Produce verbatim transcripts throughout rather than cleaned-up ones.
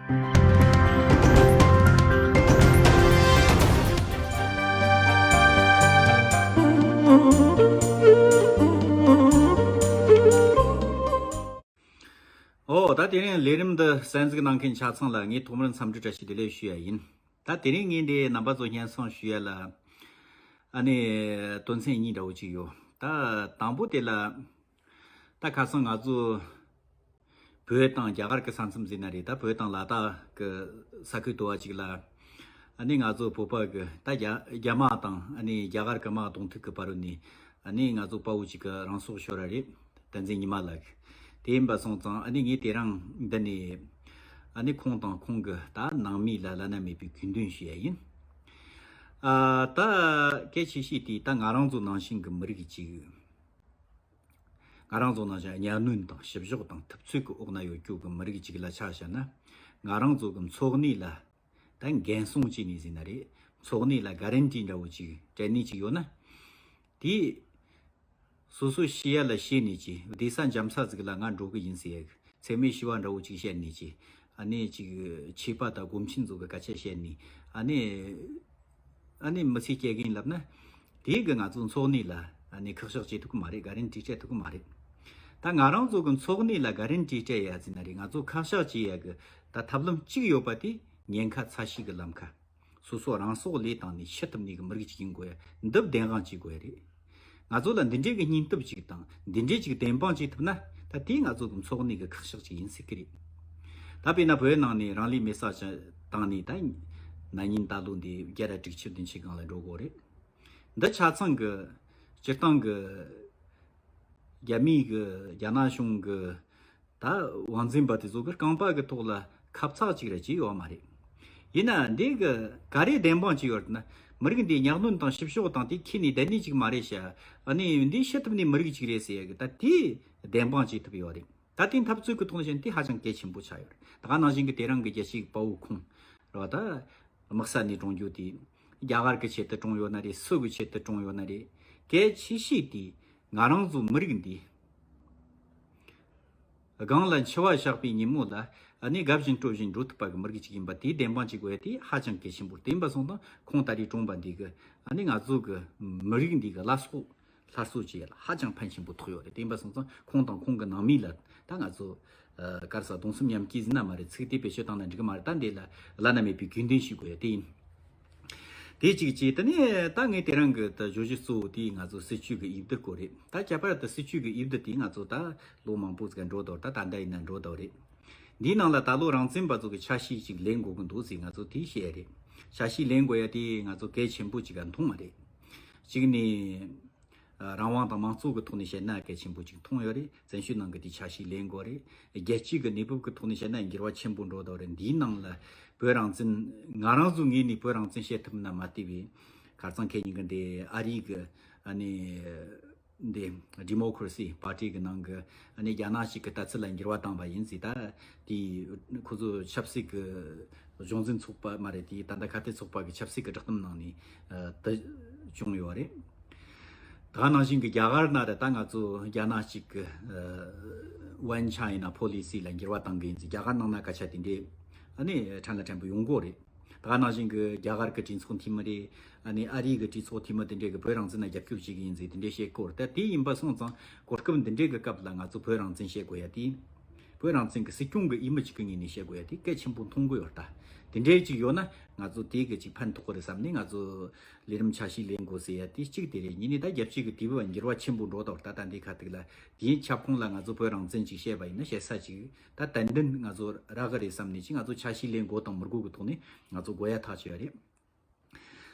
ཨོ། ད་དེ་རིང་ལས་རིམ་འདི་གསན་གཟིགས་གནང་མཁན་ཆ་ཚང་ལ་ངས་ཐོག་མར་འཚམས་འདྲི་བཀྲ་ཤིས་བདེ་ལེགས་ཞུ་ཡ་ཡིན། ད་དེ་རིང་ངས་འདི་རྣམ་པ་ཚོ་སྙན་སེང་ཞུ་ཡ་ལ། ཨ་ནི་དོན་ཚན་གཉིས་འདྲ་བོ་ཅིག་ཡོད། ད་དང་པོ་དེ་ལ། ད་ཁ་སང་ང་ཚོ་བོད་དང་རྒྱ་གར་གྱི་ས་མཚམས་ཟེར་ན་རེད། ད་བོད་དང་ལ་དྭགས་ཀྱི་ས་ཁུལ་དུ་བ་ཅིག་ལ། ཨ་ནི་ང་ཚོ་བོད་པ་གི་ད་རྒྱ་རྒྱ་དམག་དང་ཨ་ནི་རྒྱ་གར་གྱི་དམག་གདོང་ཐུག་གི་བར་ནས། ཨ་ནི་ང་ཚོ་དཔའ་བོ་ཅིག་གི་རང་སྲོག་ཤོར་བ་རེད། བསྟན་འཛིན་ཉི་མ་ལགས། དེ་ཡིན་པ་སོང་ཙང་ཨ་ནི་ངས་དེ་རིང་འདི་ནས་ཨ་ནི་ཁོང་དང་ཁོང་གི་ད་ནང་མི་ལ་བླ་ན་མེད་པའི་གུས་འདུན་ཞུ་ཡ་ཡིན། ཨ་ད་གལ་ཆེ་ཤོས་དེ་ད་ང་རང་ཚོ་ནང་བཞིན་གི་མི་རིགས་ཅིག་ང་རང་ཚོ་ནང་བཞིན་གཉའ་གནོན་དང་བཤུ་གཞོག་དང་ཐུབ་ཚོད་ཀྱི་འོག་ན་ཡོད་རྒྱུ་གི་མི་རིགས་ཅིག་ལ་ཆ་བཞག་ན། ང་རང་ཚོ་གི་འཚོ་གནས་ལ་ད་འགན་སྲུང་བྱས་ནས་ཟེར་ན་རེད། འཚོ་གནས་ལ་ག་རན་ཊི་འདྲ་བོ་ཅིག་སྤྲད་ནས་ཅིག་ཡོད་ན། དེ་སོ་སོ་ཤི་ཡ་ལ་ཤི་ནས་ཅིག་བསྡད་ས་འཇམ་ས་ཟིག་ལ་ང་འགྲོ་གི་ཡིན་ཟེར་ཡ་གི་འཚེ་མེད་ཞི་བ་འདྲ་བོ་ཅིག་བཤད་ནས་ཅིག་ཨ་ནི་ཅིག་ཆོས་པ་དང་སྒོམ་ཆེན་ཚོ་གི་སྐད་ཆ་བཤད་ནས། ཨ་ནི་ཨ་ནི་མི་ཚེ་སྐྱེལ་གིན་ལབ་ན། དེ་གི་ང་ཚོ་འཚོ་གནས་ལ་ཨ་ནི་ཁག་ཤག་བྱེད་ཐུབ་ཀི་མ་རེད། ག་རན་ཊི་སྤྲད་ཐུབ་ཀི་མ་རེད། ད་ང་རང་ཚོ་གི་འཚོ་གནས་ལ་ག་རན་ཊི་སྤྲད་ཡ་ཟེར་ན་རེད། ང་ཚོ་ཁག་ཤག་བྱེད་ཡ་གི་ད་ཐབས་ལམ་གཅིག་ཡོད་པ་དེ་ཉེན་ཁ་ཚ་ཤོས་གི་ལམ་ཁ། སོ་སོ་རང་སྲོག་བློས་བཏང་ནས་ཤི་ཐུབ་ནས་གི་མི་རིགས་ཅིག་ཡིན་དགོས་ཡ། འདི་བདེན་དཔང་བྱེད་དགོས་ཡ་རེད། ང་ཚོ་ལ་འདི་འདྲའི་གི་སྙིང་སྟོབས་ཅིག་དང་འདི་འདྲའི་ཅིག་བདེན་དཔང་བྱེད་ཐུབ་ན། ད་དེ་ང་ཚོ་གི་འཚོ་གནས་གི་ཁག་ཤག་ཅིག་ཡིན་སྲིད་གི་རེད། ད་དཔེར་ན་བོད་ནང་ནས་རང་ལུས་མེ་སྲེག་བཏང་ནས་ད་ན་ནིང་ད་ལོ་འདི་བརྒྱ་དང་དྲུག་ཅུ་བདུན་ཅུ་སྒང་ལ་འགྲོ་གི་རེད། འདི་ཆ་ཚང་གི་སྤྱིར་བཏང་གི་རྒྱ་མིའི་གི་རྒྱ་ནག་གཞུང་གི་ད་དབང་འཛིན་པ་དེ་ཚོ་གི་རྐང་པ་གི་ཐོག་ལ་ཁབ་ཚག་ཅིག་ར་ཅིག་ཡོད་མ་རེད། ཡིན་ན་འདི་གི་ག་རེ་བདེན་དཔང་ཅིག་ཡོད་ན། མི་རིགས་འདི་ཉག་གནོན་དང་བཤུ་གཞོག་དང་དེ་ཁྱེར་ནས་བསྡད་ནི་ཅིག་མ་རེད་ཤག་ཨ་ནི་འདི་ཤི་ཐུབ་ནི་མི་རིགས་ཅིག་རེད་ཟེར་ཡ་གི་ད་དེ་བདེན་དཔང་བྱེད་ཐུབ་ཡོད་རེད། ད་དེ་འཐབ་རྩོད་ཀྱི་ཐོག་ནས་བཤད་ན་དེ་ཧ་ཅང་གལ་ཆེན་པོ་ཆགས་ཡོད་རེད། ད་ག་ནང་བཞིན་གྱི་དེ་རིང་གི་རྒྱལ་སྤྱིའི་དཔའ་བོ་ཁོང་རེད་བ། ད་དམག་ས་ནས་གྲོངས་རྒྱུ་དེ་རྒྱ་གར་གྱི་ཆེད་དུ་གྲོངས་ཡོད་ན་རེད། སུ་གི་ཆེད་དུ་གྲོངས་ཡོད་ན་རེད། གལ་ཆེ་ཤོས་དེ་ང་རང་ཚོ་མི་རིགས་འདི་སྒང་ལ་འཆི་བ་བཞག་པའི་ཉིན་མོ་ལ་ཨ་ནི་དགའ་བཞིན་སྤྲོ་བཞིན་འགྲོ་ཐུབ་པ་གི་མི་རིགས་ཅིག་ཡིན་པ་དེ་བདེན་དཔང་བྱེད་དགོས་ཡ་དེ་ཧ་ཅང་གལ་ཆེན་པོ་རེད། དེ་ཡིན་པ་སོང་ཙང་ཁོང་ད་རེས་གྲོངས་པ་འདི་གི་ཨ་ནི་ང་ཚོ་གི་མི་རིགས་འདི་གི་བླ་སྲོག་སླར་གསོ་བྱེད་ཡ་ལ་ཧ་ཅང་ཕན་ཆེན་པོ་ཐོགས་ཡོད་རེད། དེ་ཡིན་པ་སོང་ཙང་ཁོང་དང་ཁོང་གི་ནང་མི་ལ་ད་ང་ཚོ་ཨ་ག་རེ་ཟེར། གདུང་སེམས་མཉམ་སྐྱེད་ཟེར་ན་མ་རེད། ཚིག་དེ་བེད་སྤྱོད་བཏང་ན་འགྲིག་གི་མ་རེད། ད་འདི་ལ་བླ་ན་མེད་པའི་གུས་འདུན་ཞུ་དགོས་ཡ་དེ་ཡིན། དེ་གཅིག་བྱས། དེ་ནས་ད་ངས་དེ་རིང་གི་ད་བརྗོད་གཞི་གཙོ་བོ་དེ་ང་ཚོ་སྲིད་བྱུས་ཀྱི་དབྱེ་བསྡུ་སྐོར་རེད། ད་ཁྱད་པར་དུ་སྲིད་བྱུས་ཀྱི་དབྱེ་བསྡུ་དེ་ང་ཚོ་ད་ལོ་མང་པོ་ཟིག་འགྲོ་དོར། ད་ད་ལྟ་ཡིན་ན་འགྲོ་དོར་རེད། འདིའི་ནང་ལ་ད་ལོ་རང་བཙན་པ་ཚོ་གི་ཆ་ཤས་ཅིག་ལེན་དགོས་ཀྱི་འདུག་ཟེར་ང་ཚོ་དེ་བཤད་ཡ་རེད། ཆ་ཤས་ལེན་དགོས་ཡ་དེ་ང་ཚོ་གལ་ཆེན་པོ་ཅིག་ག་མཐོང་བ་རེད། གཅིག་ནས། རང་དབང་དང་མང་གཙོ་གི་ཐོག་ནས་བཤད་ན་གལ་ཆེན་པོ་ཅིག་མཐོང་ཡོད་རེད། བཙན་བྱོལ་ནང་གི་དེ་ཆ་ཤས་ལེན་དགོས་རེད། རྒྱལ་སྤྱི་གི་གནས་བབ་ཀྱི་ཐོག་ནས་བཤད་ན་འགྱུར་བ་ཆེན་པོ་འགྲོ་དོ་རེད། འདིའི་ནང་ལ་བོད་རང་བཙན། ང་རང་ཚོའི་ངོས་ནས་བོད་རང་བཙན་བཤད་ཐུབ་ན་མ་བལྟས་པའི། ཁ་རྩང་ཁེ་ཉིན་གི་འདི་ཨ་རིའི་གི་ཨ་ནི་འདི་ཌི་མོ་ཀ་ར་སི་པར་ཊི་གི་ནང་གི་ཨ་ནི་རྒྱ་ནག་ཞིག་གི་ལྟ་ཚུལ་ལ་འགྱུར་བ་བཏང་བ་ཡིན་ཟེར། ད་དེ་ཁོ་ཚོ་ཆབ་སྲིད་ཀྱི་གཞུང་འཛིན་ཚོགས་པ་མ་རེད། དེ་ད་ལྟ་ཁ་གཏད་ཚོགས་པ་གི་ཆབ་སྲིད་ཀྱི་བསྒྲགས་གཏམ་ནང་ནས་ཨ་དེ་བྱུང་ཡོད་རེད། ད་ནང་བཞིན་གྱི་རྒྱ་གར་ན་རེད། ད་ང་ཚོ་རྒྱ་ནག་གཅིག་གི་ཨ་One China Policy ལ་འགྱུར་བ་གཏང་གི་ཡིན་ཟེར། རྒྱ་གར་ནང་ན་སྐད་ཆ་དེ་འདྲས་ཨ་ནི་ཕྲན་ལ་ཕྲན་བུ་ཡོང་གི་རེད། ད་ནང་བཞིན་གྱི་རྒྱ་གར་གྱི་གྲོས་ཚོགས་འཐུས་མི་རེད། ཨ་ནི་ཨ་རིའི་གི་གྲོས་ཚོགས་འཐུས་མི་དེ་འདྲས་གི་བོད་རང་བཙན་ལ་རྒྱབ་སྐྱོར་བྱེད་ཀྱི་ཡིན་ཟེར་དེ་འདྲས་བཤད་སྐོར། ད་དེ་ཡིན་པ་སོང་ཙང་གོ་སྐབས་འདི་འདྲས་གི་སྐབས་ལ་ང་ཚོ་བོད་རང་བཙན་བཤད་དགོས་ཡ་དེ། བོད་རང་བཙན་གྱི་སྲིད་སྐྱོང་གི་འོས་མི་གཅིག་གི་ངོས་ནས་བཤད་དགོས་ཡ་དེ་གལ་ཆེན་པོ་མཐོང་གི་ཡོད། ད་དེ་འདྲས་ཅིག་ཡོད་ན་ང་ཚོ་དེ་གི་ཅིག་ཕན་ཐོགས་གི་རེད་བསམ་ནས་ང་ཚོ་ལས་རིམ་ཆ་ཤས་ལེན་དགོས་ཟེར་ཡ་དེ་གཅིག་དེ་རེད། གཉིས་ནས་ད་རྒྱལ་སྤྱི་གི་དུས་བབ་འགྱུར་བ་ཆེན་པོ་འགྲོ་དོ། ད་ད་འདི་ཁ་ཐུག་ལ་དེའི་ཁྱབ་ཁོངས་ལ་ང་ཚོ་བོད་རང་བཙན་ཅིག་བཤད་པ་ཡིན་ན་བཤད་ས་ཅིག་ད་ཏན་ཏན་ང་ཚོ་རག་གི་རེད་བསམ་ནས་ཅིག་ང་ཚོ་ཆ་ཤས་ལེན་དགོས་དང་མི་དགོས་གི་ཐོག་ནས་ང་ཚོ་དགོས་ཡ་ཐག་ཆོད་ཡ་རེད།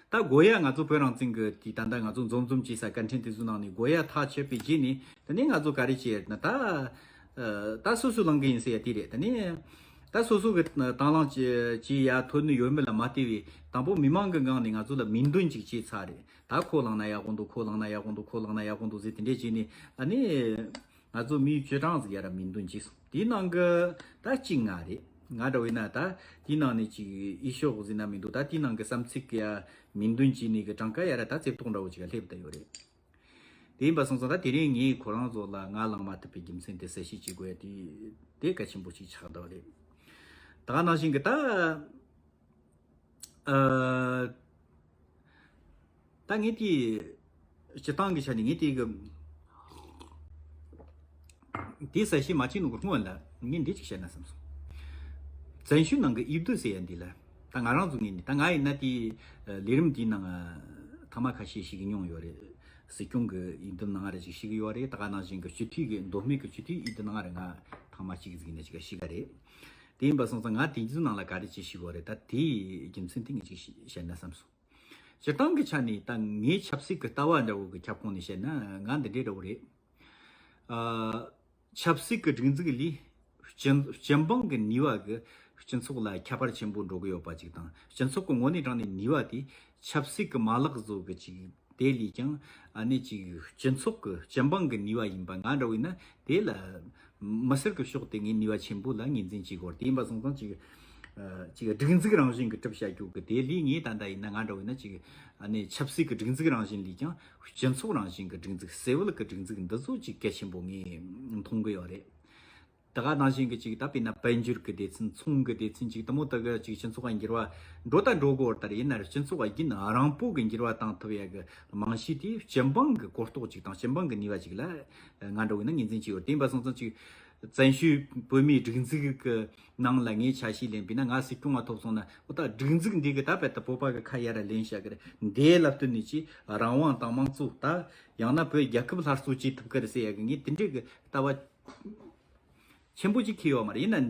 ད་དགོས་ཡ་ང་ཚོ་བོད་རང་བཙན་གི་དེ་ད་ལྟ་ང་ཚོ་འཛོམས་འཛོམས་བྱེད་ས་བཀའ་དྲིན་དེ་ཚོའི་ནང་ནས་དགོས་ཡ་ཐག་ཆོད་པའི་རྗེས་ནས་དེ་ནས་ང་ཚོ་ག་རེ་བྱེད་ཡ་ན། ད་ཨ་ད་སོ་སོ་ལངས་གི་ཡིན་ཟེར་ཡ་དེ་རེད། དེ་ནས་ད་སོ་སོ་གི་དང་བླངས་བྱེད་ཡ་ཐོན་ནི་ཡོད་མེད་ལ་མ་ལྟོས་པའི་དང་པོ་མི་མང་གི་ངང་ནས་ང་ཚོ་ལ་མིང་འདོན་ཅིག་བྱས་ཚར་རེད། ད་ཁོ་ལངས་ན་ཡག་པོ་འདུག་ཁོ་ལངས་ན་ཡག་པོ་འདུག་ཁོ་ལངས་ན་ཡག་པོ་འདུག་ཟེར་དེ་འདྲས་བྱས་ནས་ཨ་ནི། ང་ཚོ་མིའི་བཅུ་གྲངས་ཟིག་ཡར་མིང་འདོན་བྱས་སོང་། དེའི་ནང་གི་ད་གཅིག་ང་རེད། ང་འདྲ་བོ་ཡིན་ན་ད་དེའི་ནང་ནས་ཅིག་ཨི་ཤོག་ཟིན་ན་མི་འདུག་ད་དེའི་ནང་གི་བསམ་ཚིག་གི་ཡ་མིང་འདོན་བྱས་ནས་གི་གྲངས་ཀ་ཡར་ད་རྩེ་ཐོག་འདྲ་བོ་ཅིག་ལ་སླེབས་བསྡད་ཡོད་རེད། དེ་ཡིན་པ་སོང་ཙང་ད་དེ་རིང་ངས་ཁོ་རང་ཚོ་ལ་ང་ལངས་མ་ཐུབ་པའི་རྒྱུ་མཚན་དེ་གསལ་བཤད་བྱེད་དགོས་ཡ་དེ་དེ་གལ་ཆེན་པོ་ཅིག་ཆགས་བསྡད་པ་རེད། ད་ག་ནང་བཞིན་གྱི་ད། ཨ། ད་ངས་དེ་སྤྱི་བཏང་གི་ཆ་ནས་ངས་དེ་གི་དེ་གསལ་བཤད་མ་བྱས་ནོ་གི་སྔོན་ལ་ངས་འདི་ཅིག་བཤད་ན་བསམ་སོང་། བཙན་བྱོལ་ནང་གི་ཨེ་ཕུ་ཟེར་ཡ་འདི་ལ་ད་ང་རང་ཚོ་ངས་ནི་ད་ང་ཡིན་ན་དེ་ལས་རིམ་དེའི་ནང་ཐེངས་མ་ཁ་ཤས་ཤིག་མྱོང་ཡོད་རེད། སྲིད་སྐྱོང་གི་ཨེ་ཕུ་ནང་རེ་ཅིག་ཞུགས་ཡོད་རེད། ད་ག་ནང་བཞིན་གི་སྤྱི་འཐུས་ཀྱི་མདོ་སྨད་ཀྱི་སྤྱི་འཐུས་ཨེ་ཕུ་ནང་རེ་ང་ཐེངས་མ་གཅིག་ཟིག་ནས་ཅིག་ཞུགས་ཀ་རེད། དེ་ཡིན་པ་སོང་ཙང་ང་དེ་ཚོའི་ནང་ལ་ག་རེ་བྱེད་ཤེས་དགོས་རེད། ད་དེའི་རྒྱུ་མཚན་དེ་ངས་ཅིག་བཤད་ན་བསམ་སོང་། སྤྱིར་བཏང་གི་ཆ་ནས་ད་ངའི་ཆབ་སྲིད་ཀྱི་ལྟ་བ་འདྲ་བོ་གི་ཁྱབ་ཁོངས་ནས་བཤད་ན་ང་འདི་འདྲའི་འདྲ་བོ་རེད། ཨ། ཆབ་སྲིད་ཀྱི་སྒྲིག་འཛུགས་ལས་སྤྱི་སྤྱི་འབངས་ཀྱི་ནུས་པ་གི་སྤྱི་ཚོགས་ལ་ཁྱད་པར་ཆེན་པོ་འགྲོ་གི་ཡོད་པ་ཅིག་དང་། སྤྱི་ཚོགས་ཀྱི་ངོས་ནས་དྲངས་ནས་ནུས་པ་དེ་ཆབ་སྲིད་ཀྱི་མ་ལག་བཟོ་གི་ཅིག་དེ་ལས་ཀྱང་ཨ་ནི་ཅིག་སྤྱི་ཚོགས་ཀྱི་སྤྱི་འབངས་ཀྱི་ནུས་པ་ཡིན་པ་ང་འདྲ་བོ་ཡིན་ན། དེ་ལ་མི་སེར་གྱི་ཕྱོགས་དེ་ངས་ནུས་པ་ཆེན་པོ་ལ་ངོས་འཛིན་བྱེད་དགོས། དེ་ཡིན་པ་སོང་ཙང་ཅིག་ཨ། ཅིག་སྒྲིག་འཛུགས་རང་བཞིན་གྱི་གྲུབ་བྱ་རྒྱུ་གི་དེ་ལས་ངས་ད་ལྟ་ཡིན་ན་ང་འདྲ་བོ་ཡིན་ན་ཅིག་ཨ་ནི་ཆབ་སྲིད་ཀྱི་སྒྲིག་འཛུགས་རང་བཞིན་ལས་ཀྱང་སྤྱི་ཚོགས་རང་བཞིན་གྱི་སྒྲིག་འཛུགས། སེ་ཝལ་གྱི་སྒྲིག་འཛུགས་འདི་ཚོ་ཅིག་གལ་ཆེན་པོ་ངས་མཐོང་གི་ཡོད་རེད། ད་ག་ནང་བཞིན་གྱི་ཅིག་ད་དཔེར་ན་དཔལ་འབྱོར་གྱི་སྡེ་ཚན། ཚོང་གི་སྡེ་ཚན། ཅིག་དེ་མོ་དག་གི་ཅིག་སྤྱི་ཚོགས་ལ་འགྱུར་བ་འགྲོ་ད་འགྲོ་གོ་ལྟར་ཡིན་ན་ར། སྤྱི་ཚོགས་ལ་རྒྱུན་རིང་པོ་གི་འགྱུར་བ་བཏང་ཐུབ་ཡ་གི་རྨང་གཞི་དེ་སྤྱི་འབངས་ཀྱི་གོ་རྟོགས་ཅིག་དང་སྤྱི་འབངས་ཀྱི་ནུས་པ་ཅིག་ལ་ང་འདྲ་བོ་ཡིན་ན་ངོས་འཛིན་བྱས་ཡོད། དེ་ཡིན་པ་སོང་ཙང་ཅིག་བཙན་བྱོལ་བོད་མིའི་སྒྲིག་འཛུགས་ཀྱི་ནང་ལ་ངས་ཆ་ཤས་ལེན་པས་ན། ང་སྲིད་སྐྱོང་བ་ཐོབ་སོང་ན་འོ་ད་སྒྲིག་འཛུགས་འདི་གི་ད་བལ་ད་བོད་པ་གི་ཁ་ཡར་ལེན་བྱ་གི་རེད། འདི་ལ་བསྟུན་ནས་ཅིག་རང་དབང་དང་དམངས་གཙོ། ད་ཡང་ན་བོད་རྒྱལ་ཁབ་སླར་གསོ་བྱེད་ཐུབ་ཀི་རེད་ཟེར་ཡ་གི་ངས་དེ་འདྲའི་གི་ལྟ་བ་ཆེན་པོ་ཅིག་འཁྱེར་ཡོད་མ་རེད། ཡིན་ན་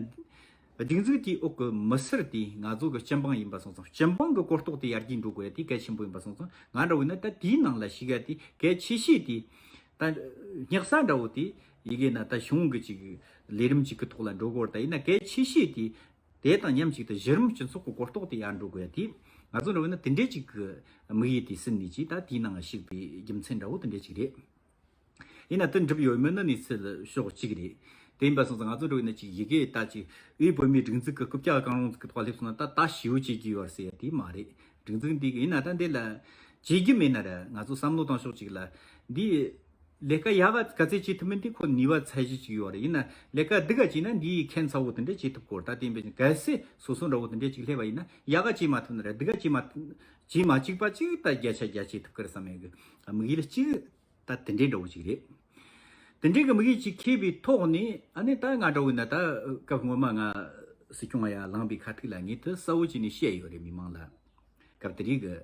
སྒྲིག་འཛུགས་དེའི་འོག་གི་མི་སེར་དེ་ང་ཚོ་གི་སྤྱི་འབངས་ཡིན་པ་སོང་ཙང་། སྤྱི་འབངས་གི་གོ་རྟོགས་དེ་ཡར་རྒྱས་འགྲོ་དགོས་ཡ་དེ་གལ་ཆེན་པོ་ཡིན་པ་སོང་ཙང་། ང་འདྲ་བོ་ཡིན་ན་ད་དེའི་ནང་ལ་ཞུགས་ཡ་དེ་གལ་ཆེ་ཤོས་དེ། ད་སྙེག་ས་འདྲ་བོ་དེ་ཡི་གེ་ན་ད་གཞུང་གི་ཅིག་ལས་རིམ་ཅིག་གི་ཐོག་ལ་འགྲོ་དགོས་རེད། ད་ཡིན་ན་གལ་ཆེ་ཤོས་དེ་དེ་དང་མཉམ་གཅིག་ཏུ་གཞི་རིམ་སྤྱི་ཚོགས་ཀྱི་གོ་རྟོགས་དེ་ཡར་འགྲོ་དགོས་ཡ་དེ། ང་ཚོ་འདྲ་བོ་ཡིན་ན་དེ་འདྲའི་ཅིག་གི་དམིགས་ཡུལ་དེ་ཟིན་ནས་ཅིག་ད་དེའི་ནང་ཞུགས་པའི་རྒྱུ་མཚན་འདྲ་བོ་དེ་འདྲའི་ཅིག་རེད། ཡིན་ན་དེ་འགྲུབ་ཡོད་མེད་ནི་གནས་ཚུལ་ཕྱོགས་གཅིག་རེད། དེ་ཡིན་པ་སོང་ཙང་ང་ཚོ་འགྲོ་ཡིན་ན་ཅིག་ཡི་གེ་ད་ཅིག་དབུས་བོད་མིའི་སྒྲིག་འཛུགས་ཀྱི་རྐུབ་བཀྱག་གང་རུང་ཟིག་གི་ཐོག་སླེབས་སོང་ན་ད་ད་ཞེ་པོ་བྱེད་རྒྱུ་ཡོད་ཟེར་ཡ་དེ་མ་རེད། སྒྲིག་འཛུགས་འདི་གི་ཡིན་ན་ད་འདི་ལ་བྱེད་རྒྱུ་མེད་ན་ར། ང་ཚོ་བསམ་བློ་བཏང་ཕྱོགས་གཅིག་ལ་འདི་ལས་ཀ་ཡག་ག་ག་ཚད་བྱེད་ཐུབ་མིན་དེ་ཁོ་ནུས་པ་ཚད་གཞི་གཅིག་ཡོད་རེད། ཡིན་ན་ལས་ཀ་སྡུག་ག་བྱས་ན་འདིའི་ཁྱད་མཚར་བོ་དེ་འདྲ་བྱེད་ཐུབ་ཀྱི་ཡོད་རེད། ད་དེ་ཡིན་པ་ཅིག་གལ་སྲིད་སོ་སོ་འདྲ་བོ་དེ་འདྲ་ཅིག་སླེབས་པ་ཡིན་ན་ཡག་ག་བྱེད་མ་ཐུབ་ན་ར། སྡུག་ག་བྱེད་མ་བྱེད་མ་བཅུག་པ་ཅིག་ད་བརྒྱ་ཆ་བརྒྱ་བྱེད་ཐུབ་ཀྱི་རེད་བསམ་ཡས་གི་དམིགས་ཡུལ་གཅིག་ད་དེ་འདྲའི་འདྲ་བོ་ཅིག་རེད། དེ་འདྲའི་གི་དམིགས་ཡུལ་ཅིག་འཁྱེར་བའི་ཐོག་ནས་ཨ་ནི་ད་ང་འདྲ་བོ་ཡིན་ན་ད་སྐབས་སྔོན་མ་ང་སྲིད་སྐྱོང་ཡར་ལངས་པའི་ཁ་ཐུག་ལ་ངས་དེ་གསལ་བོ་བྱས་ནས་བཤད་ཡོད་རེད་མི་མང་ལ། སྐབས་དེ་རིང་གི་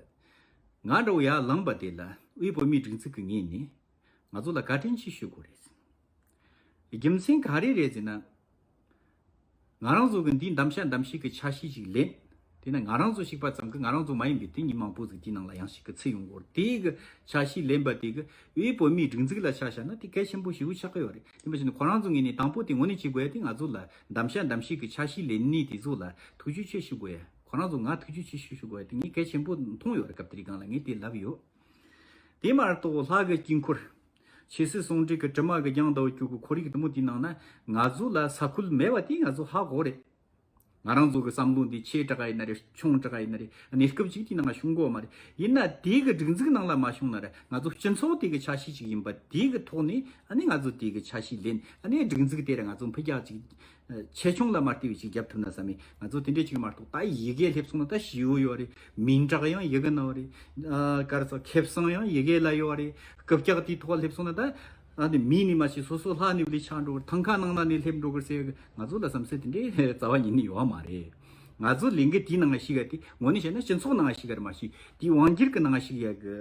ང་འདྲ་བོ་ཡར་ལངས་པ་དེ་ལ་དབུས་བོད་མིའི་སྒྲིག་འཛུགས་ཀྱི་ངོས་ནས་ང་ཚོ་ལ་བཀའ་དྲིན་ཆེ་ཞུ་དགོས་རེད། རྒྱུ་མཚན་ག་རེ་རེད་ཟེར་ན། ང་རང་ཚོ་གི་འདིའི་འདམ་ཤ་འདམ་ཤིག་གི་ཆ་ཤས་ཤིག་ལེན། དེ་ནས་ང་རང་ཚོ་ཞིག་པ་ཙམ་གི་ང་རང་ཚོ་མ་ཡིན་པའི་དེ་མི་མང་པོ་ཟིག་དེའི་ནང་ལ་ཡང་ཞིག་གི་ཚུད་ཡོང་གི་ཡོད་རེད། དེ་གི་ཆ་ཤས་ལེན་པ་དེ་གི་དབུས་བོད་མིའི་སྒྲིག་འཛུགས་ལ་ཆ་བཞག་ན་དེ་གལ་ཆེན་པོ་ཞེ་པོ་ཆགས་ཀྱི་ཡོད་རེད། དེ་འདྲ་བྱས་ནས་ཁོ་རང་ཚོ་ངོས་ནས་དང་པོ་དེ་དངོས་གནས་བྱེད་དགོས་ཡ་དེ་ང་ཚོ་ལ་འདམ་ཤ་འདམ་ཤིག་གི་ཆ་ཤས་ལེན་ནི་དེ་ཚོ་ལ་ཐུགས་རྗེ་ཆེ་ཞུ་དགོས་ཡ། ཁོ་རང་ཚོ་ང་ཐུགས་རྗེ་ཆེ་ཞུ་ཞུ་དགོས་ཡ་དེ་ངས་གལ་ཆེན་པོ་མཐོང་ཡོད་རེད། སྐབས་དེ་རིང་སྒང་ལ་ངས་དེ་ལབ་ཡོད། དེ་མ་གཏོགས་ལྷ་གི་དཀྱིལ་འཁོར། ཆོས་སྲིད་ཟུང་འབྲེལ་གྱི་དྲི་མ་གི་རྒྱང་ལྟ་བུ་སྐྱོ་གི་ཁོར་ཡུག་དེ་མོ་དེའི་ནང་ན་ང་ཚོ་ལ་ས་ཁུལ་མེད་པ་དེ་ང་ཚོ་ཧ་གོ་རེད། ང་རང་ཚོ་གི་བསམ་བློ་འདི་ཆེ་དྲགས་ཡིན་ན་རེད། ཆུང་དྲགས་ཡིན་ན་རེད། གནས་སྐབས་གཅིག་དེའི་ནང་ང་བྱུང་གོ་མ་རེད། ཡིན་ན་དེ་གི་སྒྲིག་འཛུགས་ནང་ལ་མ་བྱུང་ན་ར། ང་ཚོ་སྤྱི་ཚོགས་དེ་གི་ཆ་ཤས་ཅིག་ཡིན་པ་དེ་གི་ཐོག་ནས་ཨ་ནི་ང་ཚོ་དེ་གི་ཆ་ཤས་ལེན། ཨ་ནི་སྒྲིག་འཛུགས་དེ་ར་ང་ཚོ་འཕེལ་རྒྱས་ཅིག་ཆེ་ཆུང་ལ་མ་ལྟོས་པའི་ཅིག་རྒྱབ་ཐུབ་ན་བསམ་མེད། ང་ཚོ་དེ་འདྲས་ཅིག་མ་གཏོགས་ད་ཡི་གེ་སླེབས་སོང་ན་ད་ཞེ་པོ་ཡོད་རེད། མིང་གྲགས་ཡང་ཡི་གེ་ནང་རེད། ཨ་ག་རེ་ཟེར། ཁེ་བཟང་ཡང་ཡི་གེ་ལ་ཡོད་རེད། རྐུབ་བཀྱག་དེའི་ཐོག་སླེབས་སོང་ན་ད་ཨ་ནི་མི་ནི་མ་ཤེས། སོ་སོ་ལྷ་ནི་ལས་ཆགས་འགྲོ་གི་རེད། ཐང་ཁ་ནང་ན་ནི་སླེབས་འགྲོ་གི་རེད་ཟེར་གི། ང་ཚོ་ལ་བསམ་ཚུལ་དེ་འདྲས་རྩ་བ་ཉིད་ནས་ཡོད་མ་རེད། ང་ཚོ་ལས་འགུལ་དེའི་ནང་ཞུགས་ཡ་དེ་དངོས་གནས་བཤད་ན་སྤྱི་ཚོགས་ནང་ཞུགས་ཡ་རེད་མ་གཞི་དེའི་དབང་སྒྱུར་གི་ནང་ཞུགས་ཡ་གི་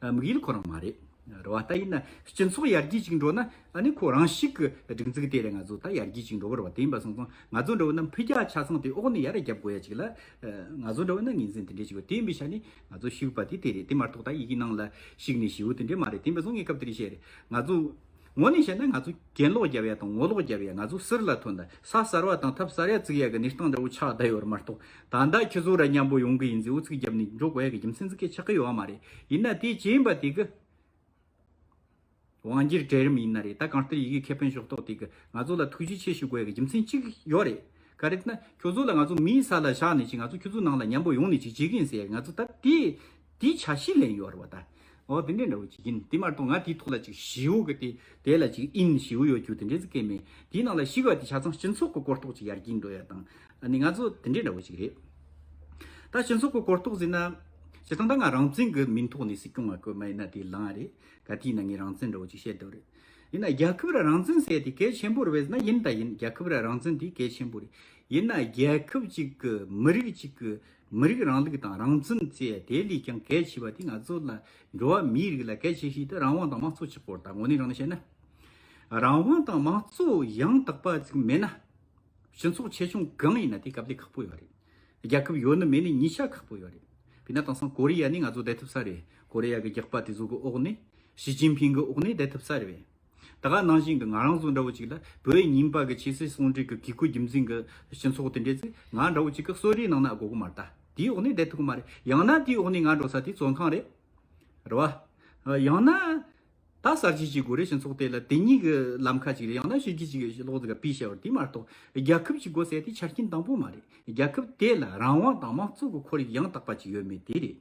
དམིགས་ཡུལ་ཁོ་རང་མ་རེད། རེད་བ། ད་ཡིན་ན་སྤྱི་ཚོགས་ཡར་རྒྱས་ཅིག་འགྲོ་ན་ཨ་ནི་ཁོ་རང་ཞིག་གི་སྒྲིག་འཛུགས་དེ་རེད། ང་ཚོ་ད་ཡར་རྒྱས་ཅིག་འགྲོ་གི་རེད་བ། དེ་ཡིན་པ་སོང་ཙང་ང་ཚོ་འདྲ་བོ་ན་འཕེལ་རྒྱས་ཆ་ཚང་དེ་འོག་ནས་ཡར་རྒྱབ་དགོས་ཡ་ཅིག་ལ། ང་ཚོ་འདྲ་བོ་ན་ངོས་འཛིན་དེ་འདྲས་ཅིག་ཡོད། དེ་ཡིན་པའི་ཆ་ནས་ང་ཚོ་ཞུགས་པ་དེ་དེ་རེད། དེ་མ་གཏོགས་ད་ཡི་གེ་ནང་ལ་ཞུགས་ནས་ཞེ་པོ་དེ་འདྲས་མ་རེད། དེ་ཡིན་པ་སོང་ངས་སྐབས་དེ་རེད་བཤད་རེད། ང་ཚོ་དངོས་གནས་བཤད་ན་ང་ཚོ་གྱེན་ལོག་རྒྱབ་ཡ་དང་ངོ་ལོག་རྒྱབ་ཡ། ང་ཚོ་ཟུར་ལ་ཐོན་ད་ས་གསར་བ་དང་ཐབ་གསར་ཡ་བཙུགས་ཡ་གི་གནས་སྟངས་འདྲ་བོ་ཆགས་བསྡད་ཡོད་རེད་མ་གཏོགས། ད་ལྟ་ཁྱོད་ཚོ་ར་མཉམ་པོ་ཡོང་གི་ཡིན་ཟེར་འུ་ཚུགས་རྒྱབ་ནས་འགྲོ་དགོས་ཡ་གི་རྒྱུ་མཚན་ཟིག་གི་ཆགས་ཀྱི་ཡོད་མ་རེད། ཡིན་ན་དེ་བྱེད་ཡིན་པ་དེ་གི་དབང་སྒྱུར་གྲལ་རིམ་ཡིན་ན་རེད། ད་གང་ལྟར་ཡི་གེ་ཁེ་ཕན་ཕྱོགས་གཏོགས་དེ་གི་ང་ཚོ་ལ་ཐུགས་རྗེ་ཆེ་ཞུ་དགོས་ཡ་གི་རྒྱུ་མཚན་གཅིག་ཡོད་རེད། ག་རེ་ཟེར་ན་ཁྱོད་ཚོ་ལ་ང་ཚོ་མིའི་ས་ལ་བཞག་ནས་ཅིག་ང་ཚོ་ཁྱོད་ཚོའི་ནང་ལ་མཉམ་པོ་ཡོང་ནས་ཅིག་བྱེད་གི་ཡིན་ཟེར་ཡ་གི་ང་ཚོ་ད་དེ་དེའི་ཆ་ཤས་ལེན་ཡོད་རེད་བ་ད། འོ་དེ་འདྲའི་འདྲ་བོ་ཅིག་ཡིན། དེ་མ་གཏོགས་ང་དེའི་ཐོག་ལ་ཅིག་ཞེ་པོ་གི་དེ་དེ་ལ་ཅིག་ཨིན་ཞེ་པོ་ཡོད་རྒྱུ་དེ་འདྲའི་ཟིག་གི་མེད། དེའི་ནང་ལ་ཞུགས་པ་དེ་ཆ་ཚང་སྤྱི་ཚོགས་ཀྱི་གོ་རྟོགས་ཅིག་ཡར་རྒྱས་འགྲོ་ཡ་དང་ ཨ་ནི་ང་ཚོ་དེ་འདྲའི་འདྲ་བོ་ཞིག་རེད། ད་སྤྱི་ཚོགས་ཀྱི་གོ་རྟོགས་ཟེར་ན། སྤྱིར་བཏང་ད་ང་རང་བཙན་གྱི་མིང་ཐོག་ནས་སྲིད་སྐྱོང་ང་བསྐོས་མ་ཡིན་ན་དེ་ལངས་རེད། ག་དུས་ཡིན་ན་ངས་རང་བཙན་འདྲ་བོ་ཅིག་བཤད་འདོད་རེད། ཡིན་ན་རྒྱལ་ཁབ་ར་རང་བཙན་ཟེར་ཡ་དེ་གལ་ཆེན་པོ་རེད་པས་ཟེར་ན་ཡིན་ད་ཡིན། རྒྱལ་ཁབ་ར་རང་བཙན་དེ་གལ་ཆེན་པོ་རེད། ཡིན་ན་རྒྱལ་ཁབ་ཅིག་གི་མི་རིགས་ཅིག་གི་མི་རིགས་རིང་ལུགས་དང་རང་བཙན་ཟེར་ཡ་དེ་ལས་ཀྱང་གལ་ཆེ་བ་དེ་ང་ཚོ་ལ་འགྲོ་བ་མིའི་རིགས་ལ་གལ་ཆེ་ཤོས་དེ་རང་དབང་དང་དམངས་གཙོ་ཆགས་པོ་རེད། ད་དངོས་གནས་དྲང་གནས་བཤད་ན། རང་དབང་དང་དམངས་གཙོ་ཡང་དག་པ་ཅིག་མེད་ན། སྤྱི་ཚོགས་ཆེ་ཆུང་གང་ཡིན་ན་དེ་སྐབས་ལས་ཁག་པོ་ཡོད་རེད། རྒྱལ་ཁབ་ཡོད་ནི་མེད་ནི་གཉིས་ཆ་ཁག་པོ་ཡོད་རེད། དཔེར་ན་དེང་སང་ཀོ་རི་ཡ་ནི་ང་ཚོ་བསྡད་ཐུབ་ས་རེད། ཀོ་རི་ཡ་གི་རྒྱགས་པ་དེ་ཚོ་གི་འོག་ནས། ཞི་ཅིན་ཕིང་གི་འོག་ནས་བསྡད་ཐུབ་ས་རེད་པས། ད་ག་ནང་བཞིན་གི་ང་རང་ཚོ་འདྲ་བོ་ཅིག་ལ་བོད་རྙིང་པ་གི་ཆོས་སྲིད་ཟུང་འབྲེལ་གི་གུས་བཀུར་རྒྱུ་མཚན་གི་སྤྱི་ཚོགས་དེ་འདྲས་ཚིག་ང་འདྲ་བོ་ཅིག་གི་གསོད་རེས་ནང་ན་དགོས་གི་མ་རེད། ད་དེའི་འོག་ནས་བསྡད་ཐུབ་གི་མ་རེད། ཡང་ན་དེའི་འོག་ནས་ང་འགྲོ་ས་དེ་བཙོན་ཁང་རེད། རེད་བ། ཡང་ན། ད་གསར་བརྗེ་ཅིག་དགོས་རེད། སྤྱི་ཚོགས་དེ་ལ་དེ་གཉིས་ཀྱི་ལམ་ཁ་ཅིག་རེད། ཡང་ན་ཕྱི་རྒྱལ་ཅིག་གི་ལོག་ཟིག་ག་པི་ཤ་བར་དེ་མ་གཏོགས་རྒྱལ་ཁབ་ཅིག་དགོས་ཟེར་དེ་ཆ་རྐྱེན་དང་པོ་མ་རེད། རྒྱལ་ཁབ་དེ་ལ་རང་དབང་དང་དམངས་གཙོ་གི་ཁོར་ཡུག་ཡང་དག་པ་ཅིག་ཡོད་མེད་དེ་རེད།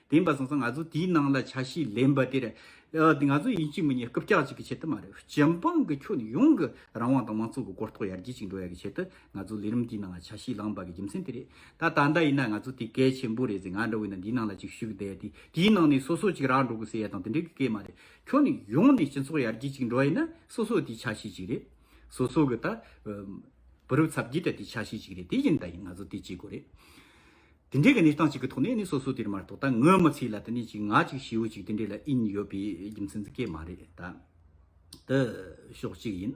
དེ་ཡིན་པ་སོང་ཙང་ང་ཚོ་དེའི་ནང་ལ་ཆ་ཤས་ལེན་པ་དེ་རེད། ཨ་དེ་ང་ཚོ་ཡིན་གཅིག་མིན་གཉིས་རྐུབ་བཀྱག་ཅིག་གི་ཆེད་དུ་མ་རེད། སྤྱི་འབངས་ཀྱི་ཁྱོན་ཡོངས་ཀྱི་རང་དབང་དང་དམངས་གཙོ་གི་གོ་རྟོགས་ཡར་རྒྱས་ཅིག་འགྲོ་ཡ་གི་ཆེད་དུ་ང་ཚོ་ལས་རིམ་དེའི་ནང་ལ་ཆ་ཤས་བླངས་པ་གི་རྒྱུ་མཚན་དེ་རེད། ད་ད་ལྟ་ཡིན་ན་ང་ཚོ་དེ་གལ་ཆེན་པོ་རེད་ཟེར། ང་འདྲ་བོ་ཡིན་ན་འདིའི་ནང་ལ་ཅིག་ཞུགས་བསྡད་དེ་དེའི་ནང་ནས་སོ་སོ་ཅིག་རག་འགྲོ་གི་ཟེར་ཡ་དང་དེ་འདྲའི་གི་སྐད་མ་རེད། ཁྱོན་ནས་ཡོངས་ནས་སྤྱི་ཚོགས་ཡར་རྒྱས་ཅིག་འགྲོ་བ་ཡིན་ན་སོ་སོ་དེའི་ཆ་ཤས་ཅིག་རེད། སོ་སོ་གི་ད་བུ་རབས་ཚ་བརྒྱུད་དེ་དེའི་ཆ་ཤས་ཅིག་རེད། དེ་ཡིན་ད་ཡིན། ང་ཚོ་དེ་བྱེད་དགོས་རེད། དེ་འདྲའི་གི་གནས་སྟངས་ཅིག་གི་ཐོག་ནས་ནི་སོ་སོ་དེར་མ་གཏོགས་ད་ངོ་མི་ཚེ་ལ་དེ་ནས་ཅིག་ང་ཅིག་ཞེ་བོ་ཅིག་དེ་འདྲའི་ལ་ཨིན་ཡོད་པའི་རྒྱུ་མཚན་ཅིག་གི་མ་རེད་ད། དེ་ཕྱོགས་གཅིག་ཡིན།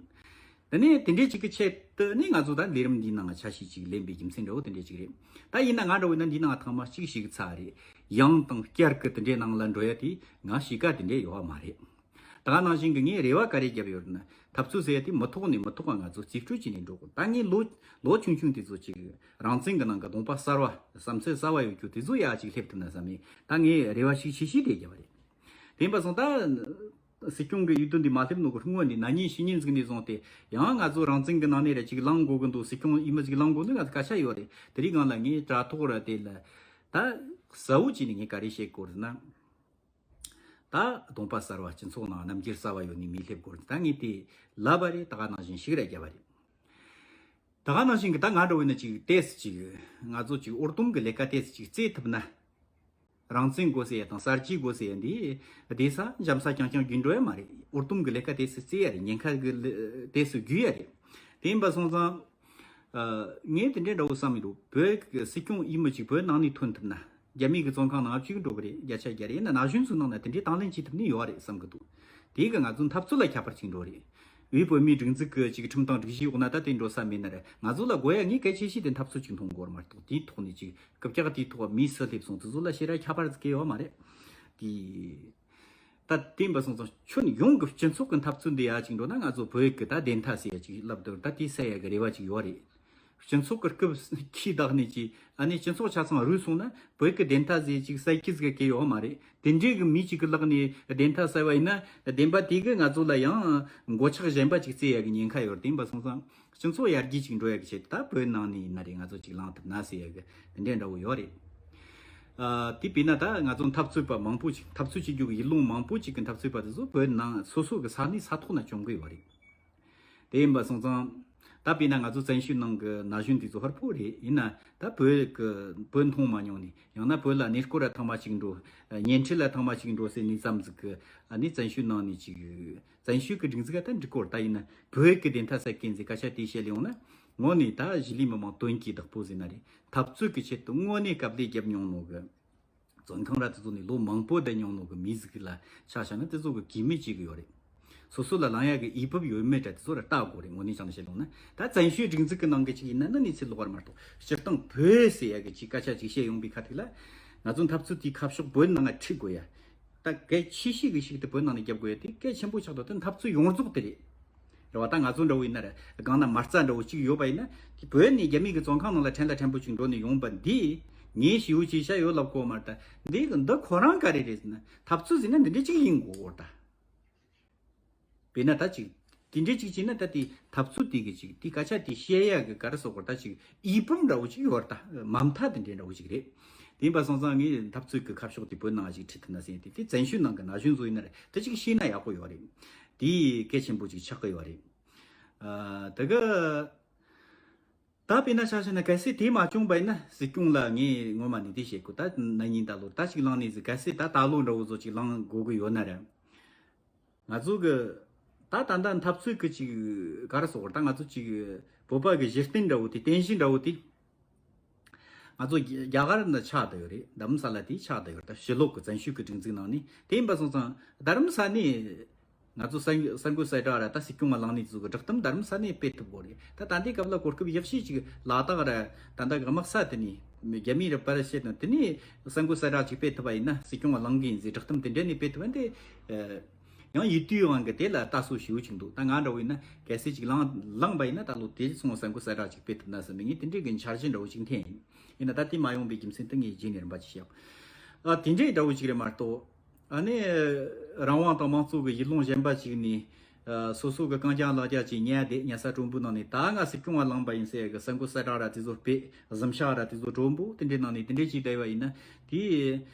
དེ་ནས་དེ་འདྲའི་ཅིག་གི་ཆེད་དུ་ནི་ང་ཚོ་ད་ལས་རིམ་འདིའི་ནང་ཆ་ཤས་ཅིག་ལེན་པའི་རྒྱུ་མཚན་འདྲ་བོ་དེ་འདྲའི་ཅིག་རེད། ད་ཡིན་ན་ང་འདྲ་བོ་ཡིན་ན་འདིའི་ནང་ཐེངས་མ་གཅིག་ཞུགས་ཚར་རེད། ཡང་དང་བསྐྱར་གི་དེ་འདྲའི་ནང་ལ་འགྲོ་ཡ་དེ་ང་གཤིས་ཀ་དེ་འདྲའི་ཡོད་བ་མ་རེད། ད་ག་ནང་བཞིན་གི་ངས་རེ་བ་ག་རེ་བརྒྱབ་ཡོད་ན། འཐབ་རྩོད་ཟེར་ཡ་དེ་མི་ཐོག་ནས་མི་ཐོག་ག་ང་ཚོ་རྩིས་སྤྲོད་བྱས་ནས་འགྲོ་དགོས། ད་ངས་ལོ་ལོ་ཆུང་ཆུང་དེ་ཚོ་ཅིག་རང་བཙན་གི་ནང་གི་གདོང་པ་གསར་བ་བསམ་ཚུལ་གསར་བ་ཡོད་རྒྱུ་དེ་ཚོ་ཡ་ཅིག་སླེབས་ཐུབ་ན་བསམ་ནས་ད་ངས་རེ་བ་ཞིག་ཆེ་ཤོས་དེ་བརྒྱབ་པ་རེད། དེ་ཡིན་པ་སོང་ད། སྲིད་སྐྱོང་གི་འོས་བསྡུ་འདི་མ་སླེབས་ནོ་གི་སྔོན་ནས་ན་ནིང་ཕྱི་ཉིན་ཟིག་ནས་བཟུང་སྟེ་ཡང་ང་ཚོ་རང་བཙན་གི་ནང་ནས་ར་ཅིག་ལངས་དགོས་གི་འདུག་སྲིད་སྐྱོང་འོས་མི་ཅིག་ལངས་དགོས་འདུག་ང་ཚོ་སྐད་ཆ་ཡོད་རེད། དེ་རིང་སྒང་ལ་ངས་དྲ་ཐོག་ར་དེ་ལ་ད་གསལ་བོ་བྱས་ནས་ངས་ག་རེ་བཤད་དགོས་རེད་ན། ད་གདོང་པ་གསར་བ་སྤྱི་ཚོགས་ནང་རྣམ་འགྱུར་གསར་བ་ཡོད་ནས་མི་སླེབས་དགོས་རེད། ད་ངས་དེ་ལབ་པ་རེད། ད་ག་ནང་བཞིན་ཞིག་ར་བརྒྱབ་པ་རེད། ད་ག་ནང་བཞིན་གི་ད་ང་འདྲ་བོ་ཡིན་ན་ཅིག་ཏོག་ཙམ་ཅིག་ང་ཚོ་ཅིག་འུར་འདོན་གི་ལས་ཀ་ཏོག་ཙམ་ཅིག་རྩེ་ཐུབ་ན། རང་བཙན་དགོས་ཟེར་ཡ་དང་གསར་བརྗེ་དགོས་ཟེར་ཡ་འདི་བསྡད་ས་འཇམ་ས་རྐྱང་རྐྱང་རྒྱུན་འགྲོ་ཡ་མ་རེད། འུར་འདོན་གི་ལས་ཀ་ཏོག་ཙམ་རྩེ་ཡ་རེད། ཉེན་ཁ་གི་ལ་ཏོག་ཙམ་བརྒྱུད་ཡ་རེད། དེ་ཡིན་པ་སོང་ཙང་། ཨ་ངས་དེ་འདྲའི་འདྲ་བོ་བསམ་ཡོད་འདུག་བོད་ཀྱི་སྲིད་སྐྱོང་འོས་མི་ཅིག་བོད་ནང་ནས་ཐོན་ཐུབ་ན། རྒྱ་མི་གི་བཙོན་ཁང་ནང་ཅིག་འགྲོ་གི་རེད། བརྒྱ་ཆ་བརྒྱ་རེད། ཡིན་ན་ན་གཞོན་ཚོའི་ནང་ན་དེ་འདྲའི་དང་ལེན་བྱེད་ཐུབ་ནི་ཡོད་རེད་བསམ་གི་འདུག་དེ་གི་ང་ཚོ་འཐབ་རྩོད་ལ་ཁྱད་པར་ཅིག་འགྲོ་རེད། འོས་བོད་མིའི་སྒྲིག་འཛུགས་ཀྱི་ཅིག་ཁྲིམས་དང་སྒྲིག་གཞིའི་འོག་ན་ད་དེ་འགྲོ་ས་མེད་ན་རེད། ང་ཚོ་ལ་དགོས་ཡ་ངས་གལ་ཆེ་ཤོས་དེ་འཐབ་རྩོད་ཅིག་མཐོང་དགོས་རེད་མ་གཏོགས་དེའི་ཐོག་ནས་ཅིག་རྐུབ་བཀྱག་དེའི་ཐོག་མི་སུ་སླེབས་སོང་དེ་ཚོ་ལ་ཞེ་དྲག་ཁྱད་པར་ཟིག་གི་ཡོད་མ་རེད། དེ། ད་དེ་ཡིན་པ་སོང་ཙང་ཁྱོན་ཡོངས་ཀྱི་སྤྱི་ཚོགས་ཀྱི་འཐབ་རྩོད་འདི་ཡ་ཅིག་འགྲོ་ན་ང་ཚོ་བོད་ཀྱི་ད་བདེན་མཐའ་ཟེར་ཡ་ཅིག་ལབ་འདུག་ད་དེ་གསལ་ཡ་གི་རེ་བ་ཅིག་ཡོད་རེད། སྤྱི་ཚོགས་ཀྱི་རྐུབ་ཁྱི་བདག་ནས་ཅིག་ཨ་ནི་སྤྱི་ཚོགས་ཆ་ཚང་རུལ་སོང་ན་བོད་ཀྱི་བདེན་མཐའ་ཟེར་ཅིག་གསལ་ཁྱི་ཟིག་གི་ཡོད་མ་རེད། དེ་འདྲའི་གི་མི་གཅིག་གི་ལག་ནས་བདེན་མཐའ་གསལ་བ་ཡིན་ན་བདེན་པ་དེ་གི་ང་ཚོ་ལ་ཡང་མགོ་ཆག་གཞན་པ་ཅིག་བཙལ་ཡ་གི་ཉེན་ཁ་ཡོད་རེད། དེ་ཡིན་པ་སོང་ཙང་། སྤྱི་ཚོགས་ཡར་རྒྱས་ཅིག་འགྲོ་ཡ་གི་ཆེད་དུ་ད་བོད་ནང་ནས་ཡིན་ན་རེད། ང་ཚོ་ཅིག་ལངས་ཐུབ་ན་ཟེར་ཡ་གི་དེ་འདྲའི་འདྲ་བོ་ཡོད་རེད། ཨ་དེ་བས་ན་ད་ང་ཚོ་འཐབ་རྩོད་པ་མང་པོ་ཅིག་འཐབ་རྩོད་བྱེད་རྒྱུ་གི་ཡུལ་ལུང་མང་པོ་ཅིག་གི་འཐབ་རྩོད་པ་དེ་ཚོ་བོད་ནང་སོ་སོ་གི་ས་གནས་ས་ཐོག་ན་བྱུང་གི་ཡོད་རེད། དེ་ཡིན་པ་སོང་ཙང་ད་བས་ན་ང་ཚོ་བཙན་བྱོལ་ནང་གི་ན་གཞོན་དེ་ཚོ་ཧུར་པོ་རེད། ཡིན་ན་ད་བོད་གི་བོད་མཐོང་མ་མྱོང་ནས་ཡང་ན་བོད་ལ་གནས་སྐོར་ར་ཐེངས་མ་གཅིག་འགྲོ། བརྙན་འཕྲིན་ལ་ཐེངས་མ་གཅིག་འགྲོ་ཟེར་ནས་ཙམ་ཟིག་གི་ཨ་ནི་བཙན་བྱོལ་ནང་ནས་ཅིག་བཙན་བྱོལ་གྱི་སྒྲིག་འཛུགས་ལ་ད་འགྲིག་གོ་རེད། ད་ཡིན་ན་བོད་ཀྱི་བདེན་མཐའ་གསལ་མཁན་ཟེར་སྐད་ཆ་དེ་བཤད་ལེ་ཡོང་ན་དངོས་ནས་ད་གཞིས་ལུས་མི་མང་དོན་གྱི་བདག་པོ་ཟེར་ན་རེད། འཐབ་རྩོད་ཀྱི་ཆེད་དུ་དངོས་གནས་དཀའ་ལས་བརྒྱབ་མྱོང་ནོ་གི། བཙོན་ཁང་ར་དེ་ཚོ་ནས་ལོ་མང་པོ་བསྡད་མྱོང་ནོ་གི་མི་ཟིག་ལ་ཆ་བཞག་ན་དེ་ཚོ་གི་གེ་མོ་བྱེད་གི་ཡོད་རེད། སོ་སོ་ལ་ལང་ཡ་གི་འོས་བབ་ཡོད་མེད་ར་དེ་ཚོ་ར་ལྟ་དགོས་རེད། དངོས་གནས་བྱས་ནས་བཤད་ཡོང་ན་ད་བཙན་བྱོལ་སྒྲིག་འཛུགས་ཀྱི་ནང་གི་ཅིག་ཡིན་ན་ནི་གནས་ཚུལ་ལོགས་པ་མ་གཏོགས་སྤྱིར་བཏང་བོད་ཟེར་ཡ་གི་ཅིག་སྐད་ཆ་ཅིག་བཤད་ཡོང་པའི་ཁ་ཐུག་ལ་ང་ཚོ་འཐབ་རྩོད་དེའི་ཁ་ཕྱོགས་བོད་ནང་ང་ཁྲིད་དགོས་ཡ། ད་གལ་ཆེ་ཤོས་ཀྱི་ཞིག་དེ་བོད་ནང་ནས་རྒྱབ་དགོས་ཡ་དེ་གལ་ཆེན་པོ་ཆགས་འདུག་དེ་འཐབ་རྩོད་ཡོངས་རྫོགས་དེ་རེད། རེད་བ། ད་ང་ཚོ་འདྲ་བོ་ཡིན་ན་རེད། སྒང་ན་མ་རྩ་འདྲ་བོ་གཅིག་ཡོད་པ་ཡིན་ན་དེ་བོད་ནས་རྒྱ་མི་གི་བཙོན་ཁང་ནང་ལ་ཕྲན་ལ་ཕྲན་བུ་གཅིག་འགྲོ་ནས་ཡོང་པ་འདི་ངས་ཞེ་པོ་ཅིག་བཤད་ཡོད་ལབ་གོ་མ་རེད། ད་འདི་འདི་ཁོ་རང་ག་རེ་རེད་ཟེར་ན་འཐབ་རྩོད་ཟེར་ན་འདི་འདྲ་གཅིག་ཡིན་དགོས་ད། དཔེར་ན་ད་ཅིག་དེ་འདྲའི་ཅིག་བྱས་ན་ད་དེ་འཐབ་རྩོད་དེ་གི་ཅིག་དེ་སྐད་ཆ་དེ་བཤད་ཡ་གི་ག་རེ་ཟེར་དགོས་ད་ཅིག་འོས་བབ་འདྲ་བོ་ཅིག་ཡོད་རེད། ད་མ་མཐའ་དེ་འདྲའི་འདྲ་བོ་ཅིག་རེད། དེ་ཡིན་པ་སོང་ཙང་ངས་འཐབ་རྩོད་ཀྱི་ཁ་ཕྱོགས་དེ་བོད་ནང་ཞིག་ཁྲིད་ཐུབ་ན་ཟེར་ཡ་དེ་དེ་བཙན་བྱོལ་ནང་གི་ན་གཞོན་ཚོ་ཡིན་ན་རེད། དེ་ཅིག་ཤེས་ན་ཡག་པོ་ཡོད་རེད། དེ་གལ་ཆེན་པོ་ཅིག་ཆགས་ཀྱི་ཡོད་རེད། ཨ་དེ་གི་ད་དཔེར་ན་ཆ་བཞག་ན་གལ་སྲིད་དེ་མ་བྱུང་བ་ཡིན་ན་སྲིད་སྐྱོང་ལ་ངས་ངོ་མ་ནས་དེ་བཤད་དགོས། ད་ན་ནིང་ད་ལོ་ད་ཅིག་ལངས་ནས་ཟིག་གལ་སྲིད་ད་ད་ལོ་འདྲ་བོ་ཚོ་ཅིག་ལངས་དགོས་གི་ཡོད་ན་ར། ང་ཚོ་གི་ད་ད་ལྟ་འཐབ་རྩོད་གི་ཅིག་ག་རེ་ཟེར་དགོས་རེད། ད་ང་ཚོ་ཅིག་བོད་པ་གི་གཞི་རྟེན་འདྲ་བོ་དེ་རྟེན་གཞི་འདྲ་བོ་དེ། ང་ཚོ་རྒྱ་རྒྱ་གར་ནས་ཆགས་བསྡད་ཡོད་རེད། རྡ་རམ་ས་ལ་དེ་ཆགས་བསྡད་ཡོད་རེད། ད་ཕྱི་ལོགས་ཀྱི་བཙན་བྱོལ་གྱི་སྒྲིག་འཛུགས་ནང་ནས། དེ་ཡིན་པ་སོང་ཙང་རྡ་རམ་ས་ནས་ང་ཚོ་གསར་གསར་འགོད་གསལ་བསྒྲགས་ར་ད་སྲིད་སྐྱོང་མ་ལངས་ནས་ཚོ་གི་བསྒྲགས་གཏམ་རྡ་རམ་ས་ནས་སྤེལ་ཐུབ་དགོས་རེད། ད་ད་ལྟའི་སྐབས་ལ་གོ་སྐབས་ཡག་ཤོས་ཅིག་ལ་དྭགས་ར་ད་ལྟ་གི་དམག་ས་དེ་ནས་རྒྱ་མི་ར་པར་བཤད་དང་དེ་ནས་གསར་འགོད་གསལ་བསྒྲགས་ཅིག་སྤེལ་ཐུབ་པ་ཡིན་ན་སྲིད་སྐྱོང་མ་ལངས་གི་ཡིན་ཟེར་བསྒྲགས་གཏམ་དེ་འདྲ་ནས་སྤེལ་ཐུབ་པ་འདི། ཡང་ཡིད་དུས་དབང་གི་དེ་ལ་ལྟ་སྲོལ་ཞེ་པོ་ཅིག་འདུག་ད་ང་འདྲ་བོ་ཡིན་ན་གལ་སྲིད་ཅིག་ལངས་ལངས་པ་ཡིན་ན་ད་ལོ་དེ་སོང་གསར་འགོད་གསལ་བསྒྲགས་ཅིག་སྤེལ་ཐུབ་ན་བསམ་པའི་ངས་དེ་འདྲའི་གི་འཆར་གཞི་འདྲ་བོ་ཅིག་འཐེན་ཡིན། ཡིན་ན་ད་དེ་མ་ཡོང་པའི་རྒྱུ་མཚན་དེ་ངས་རྗེས་ནས་རིམ་པ་ཅིག་བཤད། ཨ་དེ་འདྲའི་འདྲ་བོ་ཅིག་རེད་མ་གཏོགས། ཨ་ནི་རང་དབང་དང་དམངས་གཙོ་གི་ཡུལ་ལུང་གཞན་པ་ཅིག་ནས་ཨ་སོ་སོ་གི་རྐང་རྐྱང་ལག་རྐྱང་ཅིག་ཉལ་བསྡད་ཉལ་ས་དྲོན་པོའི་ནང་ནས་ད་ང་སྲིད་སྐྱོང་བ་ལངས་པ་ཡིན་ཟེར་གི་གསར་འགོད་གསལ་བསྒྲགས་ར་དེ་ཚོ་སྤེལ་གཟིམ་ཤག་ར་དེ་ཚོ་དྲོན་པོ་དེ་འདྲའི་ནང་ནས་དེ་འདྲའི་ཅིག་བསྡད་པ་ཡིན་ན་དེ།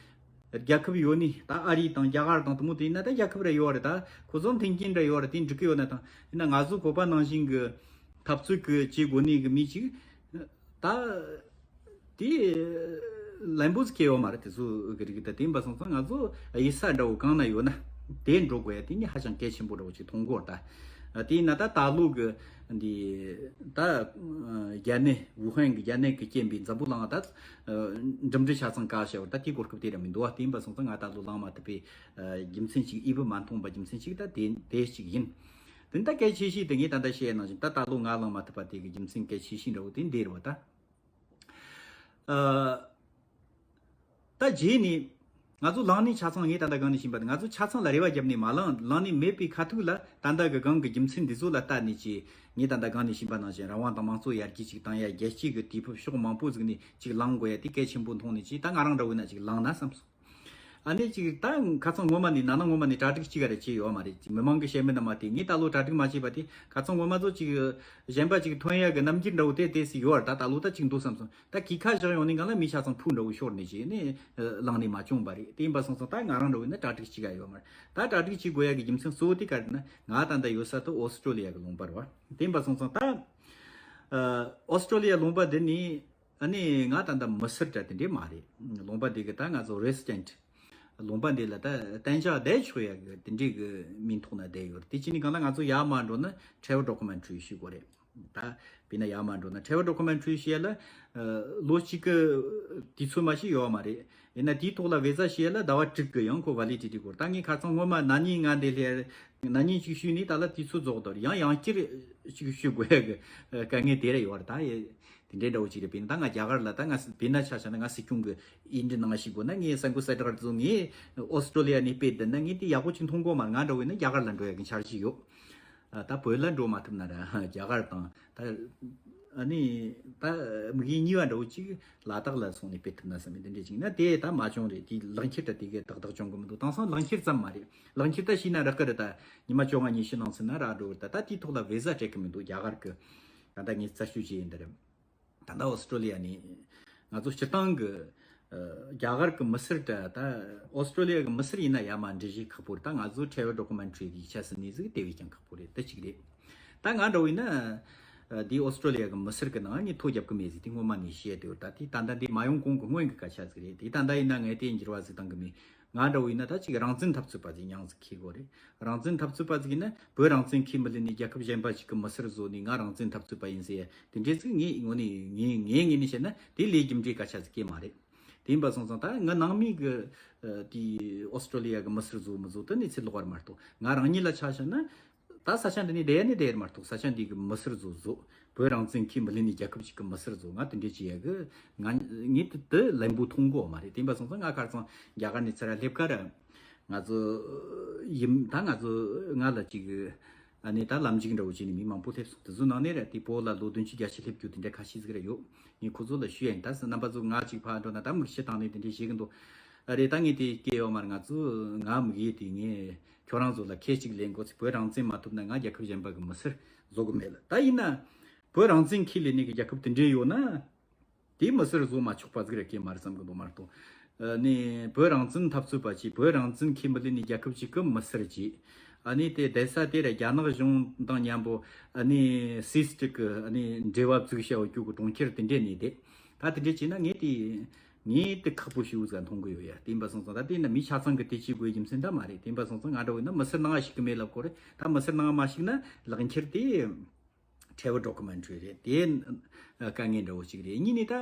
རྒྱལ་ཁབ་ཡོད་ནི་ད་ཨ་རི་དང་རྒྱ་གར་དང་དེ་མོ་དེ་ཡིན་ན་ད་རྒྱལ་ཁབ་རེ་ཡོད་རེད། ད་ཁོ་ཚོ་མཐུན་རྐྱེན་རེ་ཡོད་རེད། དེ་འགྲིག་གི་ཡོད་ན་དང་ཡིན་ན་ང་ཚོ་བོད་པ་ནང་བཞིན་གི་འཐབ་རྩོད་གི་བྱེད་དགོས་ནི་གི་མི་ཅིག་ད་དེ་ལན་པོ་ཟིག་སྐྱེ་ཡོད་མ་རེད། དེ་ཚོ་གི་རིགས་ད་དེ་ཡིན་པ་སོང་ཙང་ང་ཚོ་གཡུལ་ས་འདྲ་བོ་གང་ན་ཡོད་ན་དེ་འགྲོ་དགོས་ཡ་དེ་ནི་ཧ་ཅང་གལ་ཆེན་པོ་འདྲ་བོ་ཅིག་མཐོང་གི་ཡོད་རེད། ད་དེ་ཡིན་ན་ད་ད་ལོ་གི་འདི་ད་རྒྱ་ནད་ཝུ་ཧན་གི་རྒྱ་ནད་གི་རྐྱེན་པས་འཛམ་བུ་གླིང་ད་འགྲིམ་འགྲུལ་ཆ་ཚང་བཀག་བྱས་པ་ད་དེའི་གོ་སྐབས་དེ་ར་མི་འདུག་བ། དེ་ཡིན་པ་སོང་ཙང་ང་ད་ལོ་ལངས་མ་ཐུབ་པའི་རྒྱུ་མཚན་ཅིག་འོས་བབ་མ་མཐོང་པ་རྒྱུ་མཚན་ཅིག་ད་དེ་དེ་ཅིག་ཡིན། དེ་ད་གལ་ཆེ་ཤོས་དེ་ངས་ད་ལྟ་བཤད་ནང་བཞིན་ད་ད་ལོ་ང་ལངས་མ་ཐུབ་པ་དེ་གི་རྒྱུ་མཚན་གལ་ཆེ་ཤོས་འདྲ་བོ་དེ་འདི་རེད་བ་ད། ཨ། ད་རྗེས་ནས་ང་ཚོ་ལངས་ནས་ཆ་ཚང་ངས་ད་ལྟ་གང་ནས་ཕྱིན་པ་དེ་ང་ཚོ་ཆ་ཚང་ལ་རེ་བ་བརྒྱབ་ནས་མ་ལངས་ལངས་ནས་མེད་པའི་ཁ་ཐུག་ལ་ད་ལྟ་གི་གང་གི་རྒྱུ་མཚན་འདི་ཚོ་ལ་ལྟ་ནས་ཀྱི་ངས་ད་ལྟ་གང་ནས་ཕྱིན་པ་ནང་བཞིན་རང་དབང་དང་དམངས་གཙོ་ཡར་རྒྱས་ཅིག་བཏང་ཡ་རྒྱལ་སྤྱི་གི་དུས་བབ་ཕྱོགས་མང་པོ་ཟིག་ནས་ཅིག་ལངས་དགོས་ཡ་དེ་གལ་ཆེན་པོ་མཐོང་ནས་ཀྱི་ད་ང་རང་འདྲ་བོ་ན་ཅིག་ལངས་ན་བསམ་སོང་། ཨ་ནི་ཅིག་ད་ཁ་ཚང་ངོ་མ་ནས་ན་ན་ངོ་མ་ནས་གྲ་སྒྲིག་ཅིག་ག་རེ་བྱས་ཡོད་མ་རེད། ཅིག་མི་མང་གི་བཤད་མིན་ན་མ་དེ་ངས་ད་ལོ་གྲ་སྒྲིག་མ་བྱས་པ་དེ་ཁ་ཚང་ངོ་མ་ཚོ་ཅིག་གཞན་པ་ཅིག་ཐོན་ཡ་གི་རྣམ་འགྱུར་འདྲ་བོ་དེ་དེ་སུ་ཡོད་རེད། ད་ད་ལོ་ད་ཅིག་འདུག་བསམ་སོང་། ད་གི་ཁ་བཞག་ཡོང་ནས་གང་ལ་མི་ཆ་ཚང་ཕུག་འདྲ་བོ་ཤོར་ནས་ཅིག་ནས་ལངས་ནས་མ་བྱུང་བ་རེད། དེ་ཡིན་པ་སོང་ཙང་ད་ང་རང་འདྲ་བོ་ཡིན་ན་གྲ་སྒྲིག་ཅིག་ག་ཡོད་མ་རེད། ད་གྲ་སྒྲིག་ཅིག་དགོས་ཡ་གི་རྒྱུ་མཚན་གཙོ་བོ་དེ་ག་རེ་ན་ང་ད་ལྟ་ཡོད་ས་དུ་ཨོ་སི་ཀྲོ་ལི་ཡ་གི་ལུང་པ་རེད་བ། དེ་ཡིན་པ་སོང་ཙང་ད་ཨོ་སི་ཀྲོ་ལི་ཡ་ལུང་པ་འདི་ནས། ཨ་ནི་ང་ད་ལྟ་མི་སེར་འདྲ་དེ་འདྲས་མ་རེད། ལུང་པ་འདི་གི་ད་ང་ཚོ་resident། ལུང་པ་འདི་ལ་ད་གཏན་འཇགས་བསྡད་ཆོག་ཡ་གི་དེ་འདྲས་གི་མིང་ཐོག་ན་བསྡད་ཡོད་རེད། དེ་ཅི་ནི་གང་ལ་ང་ཚོ་ཡར་མར་འགྲོ་ན་travel documentary་ཞུ་དགོས་རེད། ད་དཔེར་ན་ཡར་མར་འགྲོ་ན་travel documentary་ཞུ་ཡ་ལ་ལོ་གཅིག་གི་དུས་ཚོད་མ་ཞིག་ཡོད་མ་རེད། ཡིན་ན་དེའི་ཐོག་ལ་visa་ཞུ་ཡ་ལ་ཟླ་བ་དྲུག་གི་ཡང་ཁོ་validity་དགོས། ད་ངས་ཁ་ཚང་སྔོན་མ་ན་ནིང་ང་འདི་སླེབས་ན་ནིང་གཅིག་ཞུས་ནས་ད་ལ་དུས་ཚོད་རྫོགས་དོར་ཡང་ཡང་བསྐྱར་གཅིག་ཞུ་དགོས་ཡ་གི་དཀའ་ངལ་དེ་ར་ཡོད་རེད། ད་ཡ། དེ་འདྲའི་འདྲ་བོ་ཅིག་རེད། དཔེར་ན་ད་ང་རྒྱ་གར་ལ་ད་ང་དཔེར་ན་ཆ་བཞག་ན་ང་སྲིད་སྐྱོང་གི་ཨིན་དྲི་ནང་ཞིག་དགོས་ན་ངས་གསར་འགོད་གསལ་བསྒྲགས་བཟོ་ངས་ཨོ་སི་ཀྲོ་ལི་ཡ་ནས་སྤེལ་བསྡད་ན་ངས་དེ་ཡག་པོ་ཅིག་མཐོང་གོ་མ་རེད། ང་འདྲ་བོ་ཡིན་ན་རྒྱ་གར་ལ་འགྲོ་ཡ་གི་འཆར་གཞི་ཡོད། ད་བོད་ལ་འགྲོ་མ་ཐུབ་ན་ར་རྒྱ་གར་དང་ད་ཨ་ནི་ད་དམིགས་ཡུལ་གཉིས་པ་འདྲ་བོ་ཅིག་ལ་དྭགས་ལ་སོང་ནས་སྤེལ་ཐུབ་ན་བསམ་པའི་དེ་འདྲ་ཅིག་ན་དེ་ད་མ་བྱུང་རེད། དེ་ལག་འཁྱེར་ད་དེ་གའི་ཏག་ཏག་བྱུང་གི་མི་འདུག་དེང་སང་ལག་འཁྱེར་ཙམ་མ་རེད། ལག་འཁྱེར་ད་ཤེས་ན་རག་གི་རེད། ད་ཉི་མ་བཅོ་ལྔ་ཉི་ཤུ་ནང་ཚུད་ན་རག་འགྲོ་གི་རེད། ད་ད་དེའི་ཐོག་ལ་visa་སྤྲད་གི་མི་འདུག་རྒྱ་གར་གི་ད་ད་ངས་རྩད་གཅོད་བྱས་ཡིན་ད་རེད། ད་ལྟ་ཨོ་སི་ཀྲོ་ལི་ཡ་ནས་ང་ཚོ་སྤྱིར་བཏང་གི་ཨ་རྒྱ་གར་གི་མི་སེར་ད་ད་ཨོ་སི་ཀྲོ་ལི་ཡ་གི་མི་སེར་ཡིན་ན་ཡ་མ་འགྲེལ་བཤད་ཁག་པོ་རེད། ད་ང་ཚོ་travel documentary་གི་ཆ་ཟིན་ནས་ཟིག་དེ་བས་ཀྱང་ཁག་པོ་རེད། ད་གཅིག་རེད། ད་ང་འདྲ་བོ་ཡིན་ན་ཨ་འདི་ཨོ་སི་ཀྲོ་ལི་ཡ་གི་མི་སེར་གི་ནང་ངས་ཐོ་རྒྱབ་གི་མེད་ཟིག་དེ་སྔོན་མ་ནས་བཤད་དེ་ད་དེ་ད་ལྟ་འདི་མ་ཡོང་གོང་གི་སྔོན་གི་སྐད་ཆ་ཟིག་རེད། དེ་ད་ལྟ་ཡིན་ན་ངས་དེ་འགྱུར་བ་ཟིག་བཏང་གི་མེད། ང་འདྲ་བོ་ཡིན་ན་ད་ཅིག་རང་བཙན་འཐབ་རྩོད་པ་ཟིག་མྱིང་ཟིག་འཁྱེར་དགོས་རེད། རང་བཙན་འཐབ་རྩོད་པ་ཟིག་ཡིན་ན་བོད་རང་བཙན་ཁས་མི་ལེན་ནས་རྒྱལ་ཁབ་གཞན་པ་ཞིག་གི་མི་སེར་བཟོ་ནས་ང་རང་བཙན་འཐབ་རྩོད་པ་ཡིན་ཟེར་ཡ་དེ་འདྲས་ཟིག་ངས་ངོ་ནས་ངས་ངས་ངོས་ནས་བཤད་ན་དེ་ལས་རྒྱུ་འབྲས་སྐད་ཆ་ཟིག་སྐྱེ་མ་རེད། དེ་ཡིན་པ་སོང་ཙང་ད་ང་ནང་མི་གི་ཨ་དེ་ཨོ་སི་ཀྲོ་ལི་ཡ་གི་མི་སེར་བཟོ་མི་བཟོ་དེ་གནས་ཚུལ་ལོགས་པ་མ་གཏོགས་ང་རང་ཉིད་ལ་ཆ་བཞག་ན། ད་ས་ཆ་འདི་ནས་བསྡད་ནས་བསྡད་མ་གཏོགས་ས་ཆ་འདི་གི་མི་སེར་བཟོ་བཟོ་བོད་རང་བཙན་ཁས་མི་ལེན་ནས་རྒྱལ་ཁབ་ཅིག་གི་མི་སེར་བཟོ་ང་དེ་འདྲས་བྱེད་ཡ་གི་ང་ངས་དེ་དེ་ལན་པོ་མཐོང་གོ་མ་རེད། དེ་ཡིན་པ་སོང་ཙང་ང་ཁ་སང་རྒྱ་གར་ནས་ཚུར་སླེབས་ཀ་ར་ང་ཚོ་ཡིན་ད་ང་ཚོ་ང་ལ་ཅིག་ཨ་ནི་ད་ལམ་འཇིག་འདྲ་བོ་བྱས་ནས་མི་མང་པོ་སླེབས་སོང་། དེ་ཚོ་ནང་ནས་ར་དེ་བོད་ལ་ལོ་བདུན་ཅུ་བརྒྱད་ཅུ་སླེབས་རྒྱུ་དེ་འདྲ་ཁ་ཤས་ཟིག་ར་ཡོད། ངས་ཁོ་ཚོ་ལ་ཞུ་ཡ་ཡིན། ད་རྣམ་པ་ཚོ་ང་ཅིག་ཕར་འགྲོ་ན་ད་མིག་ཤེལ་བཏང་ནས་དེ་འདྲས་བྱེད་གི་འདུག་ཨ་རེད། ད་ངས་དེ་སྐད་ཡོད་མ་རེད། ང་ཚོ་ང་མིག་ཡས་དེ་ངས། ཁྱོད་རང་ཚོ་ལ་ཁས་ཅིག་ལེན་དགོས་ཚེ་བོད་རང་བཙན་མ་ཐོབ་ན་ང་རྒྱལ་ཁབ་གཞན་པ་གི་མི་སེར་བཟོ་གི་མེད་ལ། ད་ཡིན་ན་བོད་རང་བཙན་ཁས་ལེན་ནས་གི་རྒྱལ་ཁབ་དེ་འདྲའི་ཡོད་ན་དེའི་མི་སེར་བཟོ་མ་ཆོག་པ་ཟིག་རེད་ཀྱི་མ་རེད་བསམ་གི་འདུག་མ་གཏོགས། ཨ་ནི་བོད་རང་བཙན་འཐབ་རྩོད་པ་ཅིག་བོད་རང་བཙན་ཁས་མི་ལེན་ནས་རྒྱལ་ཁབ་ཅིག་གི་མི་སེར་ཅིག་ ཨ་ནི་དེ་བསྡད་ས་དེ་ར་རྒྱ་ནག་གཞུང་དང་མཉམ་པོ་ཨ་ནི་སིས་ཊིག་གི་ཨ་ནི་འབྲེལ་བ་བཙུགས་བྱ་བ་རྒྱུ་གི་གྲོང་ཁྱེར་དེ་འདྲས་ནས་དེ་ད་དེ་འདྲས་བྱས་ན་ངས་དེ་ངས་དེ་ཁག་པོ་ཞིག་ཟ་མཐོང་གི་ཡོད་ཡ། དེ་ཡིན་པ་སོང་ཙང་ད་དེ་ཡིན་ན་མི་ཆ་ཚང་གི་དེ་བྱེད་དགོས་རྒྱུ་མཚན་ད་མ་རེད། དེ་ཡིན་པ་སོང་ཙང་ང་འདྲ་བོ་ཡིན་ན་མི་སེར་ནང་ཞུགས་གི་མེད་ལབ་དགོས་རེད། ད་མི་སེར་ནང་མ་ཞུགས་ན་ལག་འཁྱེར་དེ་travel documentary རེད། དེ་དཀའ་ངལ་འདྲ་བོ་ཞིག་རེད། གཉིས་ནས་ད་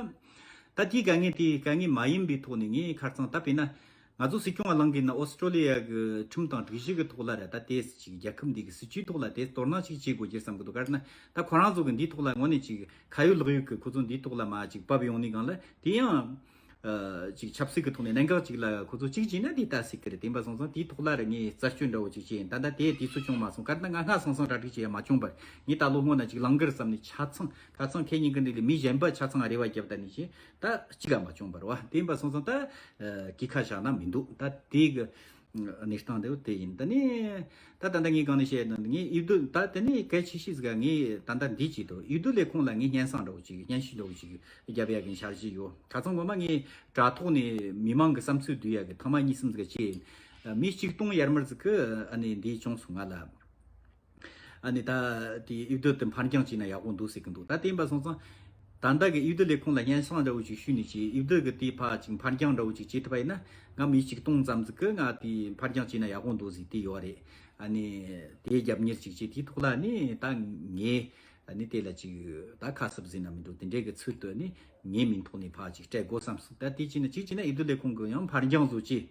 ད་དེའི་དཀའ་ངལ་དེ་དཀའ་ངལ་མ་ཡིན་པའི་ཐོག་ནས་ངས་ཁ་རྩང་ད་དཔེར་ན། ང་ཚོ་སྲིད་སྐྱོང་བ་ལངས་གིན་ན་ཨོ་སི་ཀྲོ་ལི་ཡ་གི་ཁྲིམས་དང་སྒྲིག་གཞི་གི་ཐོག་ལ་ར་ད་དེ་ཅིག་རྒྱལ་ཁབ་འདི་གི་སྲིད་ཇུས་ཐོག་ལ་དེ་དོ་སྣང་ཅིག་བྱེད་དགོས་ཀྱི་བསམ་གི་འདུག་ག་རེ་ན་ད་ཁོ་རང་ཚོ་གི་འདིའི་ཐོག་ལ་དངོས་གནས་ཅིག་ཁ་ཡོད་ལག་ཡོད་གི་ཁོ་ཚོ་འདིའི་ཐོག་ལ་མ་ཅིག་བབས་ཡོང་ནི་གང་ལ་དེ་ཡང་ཅིག་ཆབ་སྲིད་ཀྱི་ཐོག་ནས་གནད་འགག་ཅིག་ལ་ཁོ་ཚོ་གཅིག་བྱས་ན་དེ་ལྟ་སྲིད་ཀྱི་རེད། དེ་ཡིན་པ་སོང་ཙང་དེའི་ཐོག་ལ་ར་ངས་རྩད་གཅོད་འདྲ་བོ་ཅིག་བྱས་ཡིན། ད་ལྟ་དེ་དུས་ཚོད་བྱུང་མ་སོང་། ག་རེ་ན་ང་སྔ་སང་སང་གྲ་སྒྲིག་བྱས་ཡ་མ་བྱུང་བར་ངས་ད་ལོ་སྔོན་ན་ཅིག་ལང་གར་བསམ་ནས་ཆ་ཚང་ཁ་ཚང་ཁེ་ཉིན་གི་འདི་ལས་མི་གཞན་པ་ཆ་ཚང་རེ་བ་རྒྱབ་ད་ནི་ཅིག་ད་གཅིག་ག་མ་བྱུང་བར་བ། དེ་ཡིན་པ་སོང་ཙང་ད་ཨ་གི་ཁ་བཞག་ན་མི་འདུག་ད་དེ་གི་གནས་སྟངས་འདི་དེ་ཡིན། ད་ནི་ད་ད་ལྟ་ངས་གང་ནས་བཤད་ན་ངས་ཨིབ་དུ་ད་དེ་ནི་གལ་ཆེ་ཤོས་ཟིག་ངས་ད་ལྟ་འདི་བྱེད་དོ། ཨིབ་དུ་ལས་ཁུངས་ལ་ངས་སྙན་སེང་འདྲ་བོ་ཅིག་སྙན་ཞུ་འདྲ་བོ་ཅིག་རྒྱབ་ཡ་གི་འཆར་གཞི་ཡོད། ཁ་ཚང་ངོ་མ་ངས་དྲ་ཐོག་ནས་མི་མང་གི་བསམ་ཚུལ་བསྡུ་ཡ་གི་ཐེངས་མ་གཉིས་གསུམ་ཟིག་བྱས་ཡིན། མི་གཅིག་སྟོང་ཡར་མར་ཟིག་གི་ཨ་ནི་འདི་བྱུང་སོང་ང་ལ། ཨ་ནི་ད་དེ་ཨིབ་དུ་དེ་འཕར་འགྱངས་བྱས་ན་ཡག་པོ་འདུག་ཟེར་གི་འདུག་ད་དེ་ཡིན་པ་སོང་ཙང་ད་ལྟ་གི་ཨིབ་དུ་ལས་ཁུངས་ལ་སྙན་སེང་འདྲ་བོ་ཅིག་ཞུས་ནས་ཅིག་ཨིབ་དུ་གི་དེ་ཕ་ཅིག་འཕར་འགྱངས་འདྲ་བོ་ཅིག་བྱེད་ཐུབ་པ་ཡིན་ན་ང་མི་གཅིག་སྟོང་ཙམ་ཟིག་གི་ང་དེ་འཕར་འགྱངས་བྱས་ན་ཡག་པོ་འདུག་ཟེར་དེ་ཡོད་རེད། ཨ་ནི་དེ་རྒྱབ་གཉེར་ཅིག་བྱེད་དེའི་ཐོག་ལ་ནི་ད་ངས་ཨ་ནི་དེ་ལ་ཅིག་ད་ཁ་གསབ་ཟིན་ན་མི་འགྲོ་དེ་འདྲའི་གི་ཚུལ་དུ་ནི་ངའི་མིང་ཐོག་ནས་ཕ་ཅིག་སྤྲད་དགོས་བསམ་སོང་། ད་དེ་ཅི་ན་ཅིག་ཅི་ན་ཨིབ་དུ་ལས་ཁུངས་གི་ཡང་འཕར་འགྱངས་བཟོ་ཅིག་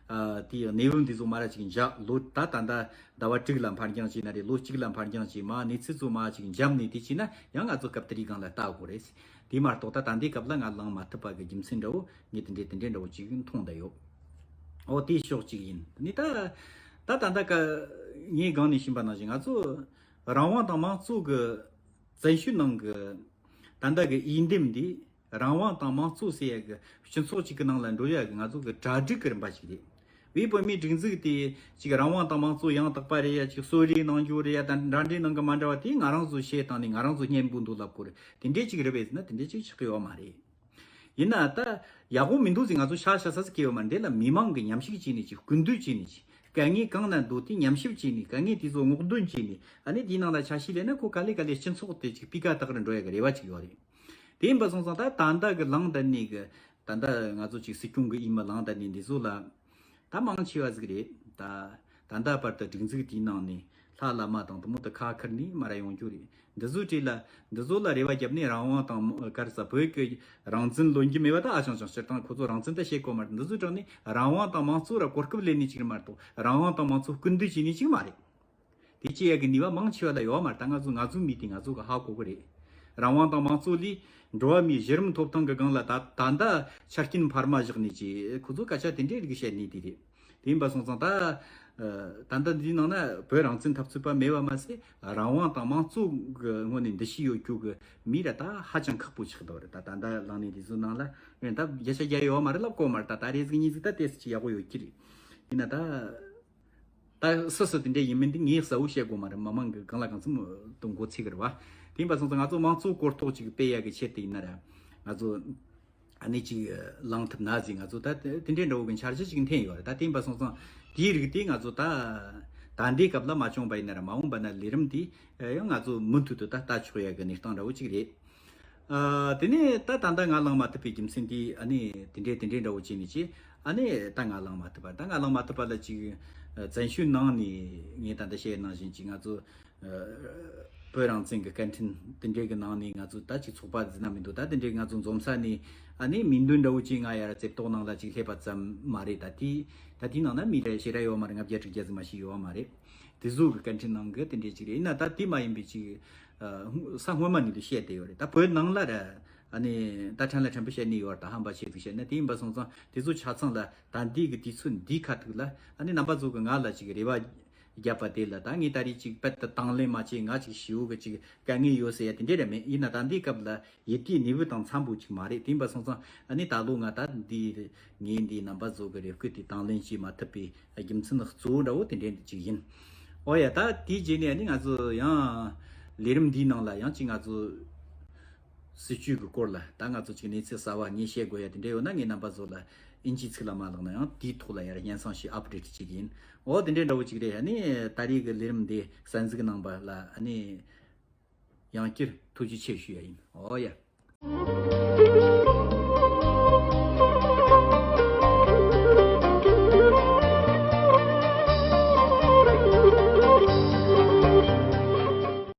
ཨ་དེའི་གནས་བབ་འདི་ཚོ་མ་ར་ཅིག་འཇགས་ལོ་ད་ད་ད་ཟླ་བ་དྲུག་ལ་འཕར་འགྱངས་བྱས་ན་རེད། ལོ་གཅིག་ལ་འཕར་འགྱངས་བྱས་མ་གནས་ཚུལ་ཚོ་མ་ཅིག་འཇམ་ནས་དེ་བྱས་ན་ཡང་ང་ཚོ་སྐབས་དེ་རིགས་སྒང་ལ་ལྟ་དགོས་རེད། དེ་མ་གཏོགས་ད་ད་འདི་སྐབས་ལ་ང་ལངས་མ་ཐུབ་པ་གི་རྒྱུ་མཚན་འདྲ་བོ་ངས་དེ་འདྲས་དེ་འདྲས་འདྲ་བོ་ཅིག་མཐོང་བསྡད་ཡོད། ཨོ་དེ་ཕྱོགས་གཅིག་ཡིན་ནི་ད་ད་ད་ད་ཀ་ངས་སྒང་ནས་ཕྱིན་པ་ནང་བཞིན་ང་ཚོ་རང་དབང་དང་མང་གཙོ་གི་བཙན་ཤེད་ནང་གི་ད་ལྟ་གི་དབྱེ་འདེམས་འདི་རང་དབང་དང་མང་གཙོ་ཟེར་ཡ་གི་སྤྱི་ཚོགས་གཅིག་གི་ནང་ལ་འགྲོ་ཡ་གི་ང་ཚོ་གི་གྲ་སྒྲིག་གི་རིམ་པ་ཞིག་རེད། བོད་པའི་བོད་མིའི་སྒྲིག་འཛུགས་དེ་གཅིག་རང་དབང་དང་མང་གཙོ་ཡང་དག་པ་རེད་ཡ། གཅིག་གསོལ་རས་གནང་རྒྱུ་རེད་ཡ། ད་འདྲ་འདྲའི་ནང་གི་མ་འདྲ་བ་དེ་ང་རང་ཚོ་བཤད་བཏང་ནས་ང་རང་ཚོ་སྙན་པོ་འདུག་ལབ་དགོས་རེད། དེ་འདྲའི་གཅིག་རེད་པས་ཟེར་ན་དེ་འདྲའི་གཅིག་ཆགས་ཀྱི་ཡོད་མ་རེད། ཡིན་ན་ད་ཡག་པོ་མི་འདུག་ཟེར་ང་ཚོ་ཤ་ཤ་ས་ས་སྐྱེ་ཡོད་མ་རེད། འདི་ལ་མི་མང་གི་ཉམས་ཞིབ་བྱས་ནས་ཅིག་སྐུལ་འདེད་བྱས་ནས་ཅིག་དཀའ་ངལ་གང་ན་འདུག་དེ་ཉམས་ཞིབ་བྱས་ནས་དཀའ་ངལ་དེ་ཚོ་སྔོག་འདོན་བྱས་ནས་ཨ་ནི་དེའི་ནང་ལ་ཆ་ཤས་ལེན་ན་ཁོ་ག་ལེ་ག་ལེ་སྤྱི་ཚོགས་དེ་ཅིག་སྤུས་ཀ་དག་རུ་འགྲོ་ཡ་གི་རེ་བ་ཅིག་ཡོད་རེད། དེ་ཡིན་པ་སོང་ཙང་ད་ད་ལྟ་གི་ལངས་བསྡད་ནས་གི་ད་ལྟ་ང་ཚོ་ཅིག་སྲིད་སྐྱོང་གི་ཨིན་མ་ལངས་བསྡད་ནས་འདི་ཚོ་ལ་ད་མང་ཆེ་བ་ཟིག་རེད། ད་ད་ལྟ་བར་དུ་སྒྲིག་འཛུགས་དེའི་ནང་ནས་ལྷ་བླ་མ་དང་དུ་མོ་དུ་ཁ་ཁར་ནས་མ་ར་ཡོང་རྒྱུ་རེད། འདི་ཚོ་གྲས་ལ་འདི་ཚོ་ལ་རེ་བ་བརྒྱབ་ནས་རང་དབང་དང་ག་རེ་ཟ་བོད་ཀྱི་རང་བཙན་ལོན་རྒྱུ་མེད་པ་ད་ཨ་ཅང་ཅང་སྤྱིར་བཏང་ཁོ་ཚོ་རང་བཙན་ད་བཤད་གོ་མ་རེད། འདི་ཚོ་དྲངས་ནས་རང་དབང་དང་མང་གཙོ་ར་གོ་སྐབས་ལེན་ནས་ཅིག་རེད་མ་གཏོགས་རང་དབང་དང་མང་གཙོ་སྐུལ་འདེད་བྱས་ནས་ཅིག་མ་རེད། དེ་བྱེད་ཡ་གི་ནུས་པ་མང་ཆེ་བ་ལ་ཡོད་མ་རེད། ད་ང་ཚོ་ང་ཚོའི་མི་དེ་ང་ཚོ་གི་ཧ་གོ་གི་རེད། རང་དབང་དང་མང་གཙོ་ལས་འགྲོ་བ་མིའི་གཞི་རིམ་ཐོབ་ཐང་གི་སྒང་ལ་ད་ད་ལྟ་ཆ་རྐྱེན་འཕར་མ་བཞག་ནས་ཀྱི་ཁོ་ཚོ་སྐད་ཆ་དེ་འདྲའི་རིགས་བཤད་ནས་དེ་རེད། དེ་ཡིན་པ་སོང་ཙང་ད་ད་ལྟ་འདིའི་ནང་ན་བོད་རང་བཙན་འཐབ་རྩོད་པ་མེད་པ་མ་ཟད་རང་དབང་དང་མང་གཙོ་གི་ངོས་ནས་འདུ་ཤེས་ཡོད་རྒྱུ་གི་མི་ར་ད་ཧ་ཅང་ཁག་པོ་ཆགས་འདུག་རེད། ད་ད་ལྟ་ལངས་ནས་དེ་ཚོའི་ནང་ལ་ད་བརྒྱ་ཆ་བརྒྱ་ཡོད་མ་རེད་ལབ་གོ་མ་རེད། ད་ད་རེ་ཟིག་གཉིས་ཟིག་ད་ཏོག་ཙམ་ཅིག་ཡག་པོ་ཡོད་ཀྱི་རེད། ཡིན་ན་ད། ད་སུ་སུ་དེ་འདྲ་ཡིན་མིན་དེ་ངས་གསལ་བོ་བཤད་དགོས་མ་རེད། མི་མང་གི་གང་ལ་གང་འཚམ་དུ་མགོ་ཚོས་གི་རེད་བ། དེ་ཡིན་པ་སོང་ཙང་ང་ཚོ་དམངས་གཙོ་གོ་རྟོགས་ཅིག་སྤེལ་ཡ་གི་ཆེད་དུ་ཡིན་ན་ར། ང་ཚོ་ཨ་ནི་ཅིག་ལངས་ཐུབ་ན་ཟེར་ང་ཚོ་ད་དེ་འདྲའི་འདྲ་བོ་གི་འཆར་གཞི་ཅིག་འཐེན་ཡོད་རེད། ད་དེ་ཡིན་པ་སོང་ཙང་དེའི་རིགས་དེ་ང་ཚོ་ད་ད་ལྟའི་སྐབས་ལ་མ་བྱུང་བ་ཡིན་ན་ར་མ་འོངས་པ་ན་ལས་རིམ་དེ་ཡང་ང་ཚོ་མུ་མཐུད་དུ་ད་ལྟ་ཆོག་ཡ་གི་གནས་སྟངས་འདྲ་བོ་ཅིག་རེད། ཨ། དེ་ནས་ད་ད་ལྟ་ང་ལངས་མ་ཐུབ་པའི་རྒྱུ་མཚན་དེ་ཨ་ནི་དེ་འདྲའི་དེ་འདྲའི་འདྲ་བོ་བྱས་ནས་ཅི་ཨ་ནི་ད་ང་ལངས་མ་ཐུབ་པ་ད་ང་ལངས་མ་ཐུབ་པ་ལ་ཅིག་བཙན་བྱོལ་ནང་ནས་ངས་ད་ལྟ་བཤད་ནང་བཞིན་ཅིག་ང་ཚོ་བོད་རང་བཙན་གྱི་སྐད་འཕྲིན་དེ་འདྲའི་གི་ནང་ནས་ང་ཚོ་ད་ཅིག་ཚོགས་པ་འཛིན་ན་མི་འདུག་ད་དེ་འདྲའི་ང་ཚོ་འཛོམས་ས་ནས་ཨ་ནི་མིང་འདོན་འདྲ་བོ་ཅིག་ང་ཡར་རྩེ་ཏོག་ནང་ལ་ཅིག་སླེབས་པ་ཙམ་མ་རེད། ད་དེ་ད་དེའི་ནང་ན་མི་རེ་ཞེ་དྲག་ཡོད་མ་རེད། ལྔ་བརྒྱ་དྲུག་བརྒྱ་ཙམ་མ་ཞིག་ཡོད་མ་རེད། དེ་ཚོ་གི་སྐད་འཕྲིན་ནང་གི་དེ་འདྲའི་ཅིག་རེད། ཡིན་ན་ད་དེ་མ་ཡིན་པའི་ཅིག་ས་སྔོན་མ་ནས་ལས་བཤད་བསྡད་ཡོད་རེད། ད་བོད་ནང་ལ་ར་ཨ་ནི་ད་ཕྲན་ལ་ཕྲན་བུ་བཤད་ནས་ཡོད་རེད། ད་ཧམ་པ་བཤད་ཟིག་བཤད་ན་དེ་ཡིན་པ་སོང་ཙང་དེ་ཚོ་ཆ་ཚང་ལ་ད་འདི་གི་དུས་ཚོད་འདིའི་ཁ་ཐུག་ལ་ཨ་ནི་རྣམ་པ་ཚོ་གི་ང་ལ་ཅིག་རེ་བ་བརྒྱབ་པ་དེ་ལ་ད་ངས་ད་རེས་ཅིག་རྦད་དེ་དང་ལེན་མ་བྱས་ང་ཅིག་ཞེ་པོ་གི་ཅིག་དཀའ་ངལ་ཡོད་ཟེར་ཡ་དེ་འདྲས་ར་མེད། ཡིན་ན་ད་འདིའི་སྐབས་ལ་ཡི་གེའི་གནས་བབ་དང་འཚམ་པོ་ཅིག་མ་རེད། དེ་ཡིན་པ་སོང་ཙང་ཨ་ནི་ད་ལོ་ང་ད་འདི་ངས་འདིའི་རྣམ་པ་ཚོ་གི་རེ་སྐུལ་དེ་དང་ལེན་བྱེད་མ་ཐུབ་པའི་རྒྱུ་མཚན་གཙོ་བོ་འདྲ་བོ་དེ་འདྲ་ཅིག་ཡིན། ཨོ་ཡ། ད་དེའི་རྗེས་ནས་ཨ་ནི་ང་ཚོ་ཡང་ལས་རིམ་འདིའི་ནང་ལ་ཡང་ཅིག་ང་ཚོ་ད་ སྲིད་བྱུས་ཀྱི་སྐོར་ལ་ད་ང་ཚོ་ཅིག་གནས་ཚུལ་གསར་བ་ངས་བཤད་དགོས་ཡ་དེ་འདྲ་ཡོད་ན། ངས་རྣམ་པ་ཚོ་ལ་ཨིན་ཇིའི་ཚིག་ལ་མ་ལག་ན་ཡང་དེའི་ཐོག་ལ་ཡར་སྙན་སེང་ཞིག་ཨབ་ཌེ་ཊི་བྱེད་ཀྱི་ཡིན། འོ་དེ་འདྲའི་འདྲ་བོ་ཅིག་རེད། ཨ་ནི་ད་རེས་ཀྱི་ལས་རིམ་འདི་གསན་གཟིགས་གནང་པ་ལ་ཨ་ནི་ཡང་བསྐྱར་ཐུགས་རྗེ་ཆེ་ཞུ་ཡ་ཡིན། འོ་ཡ།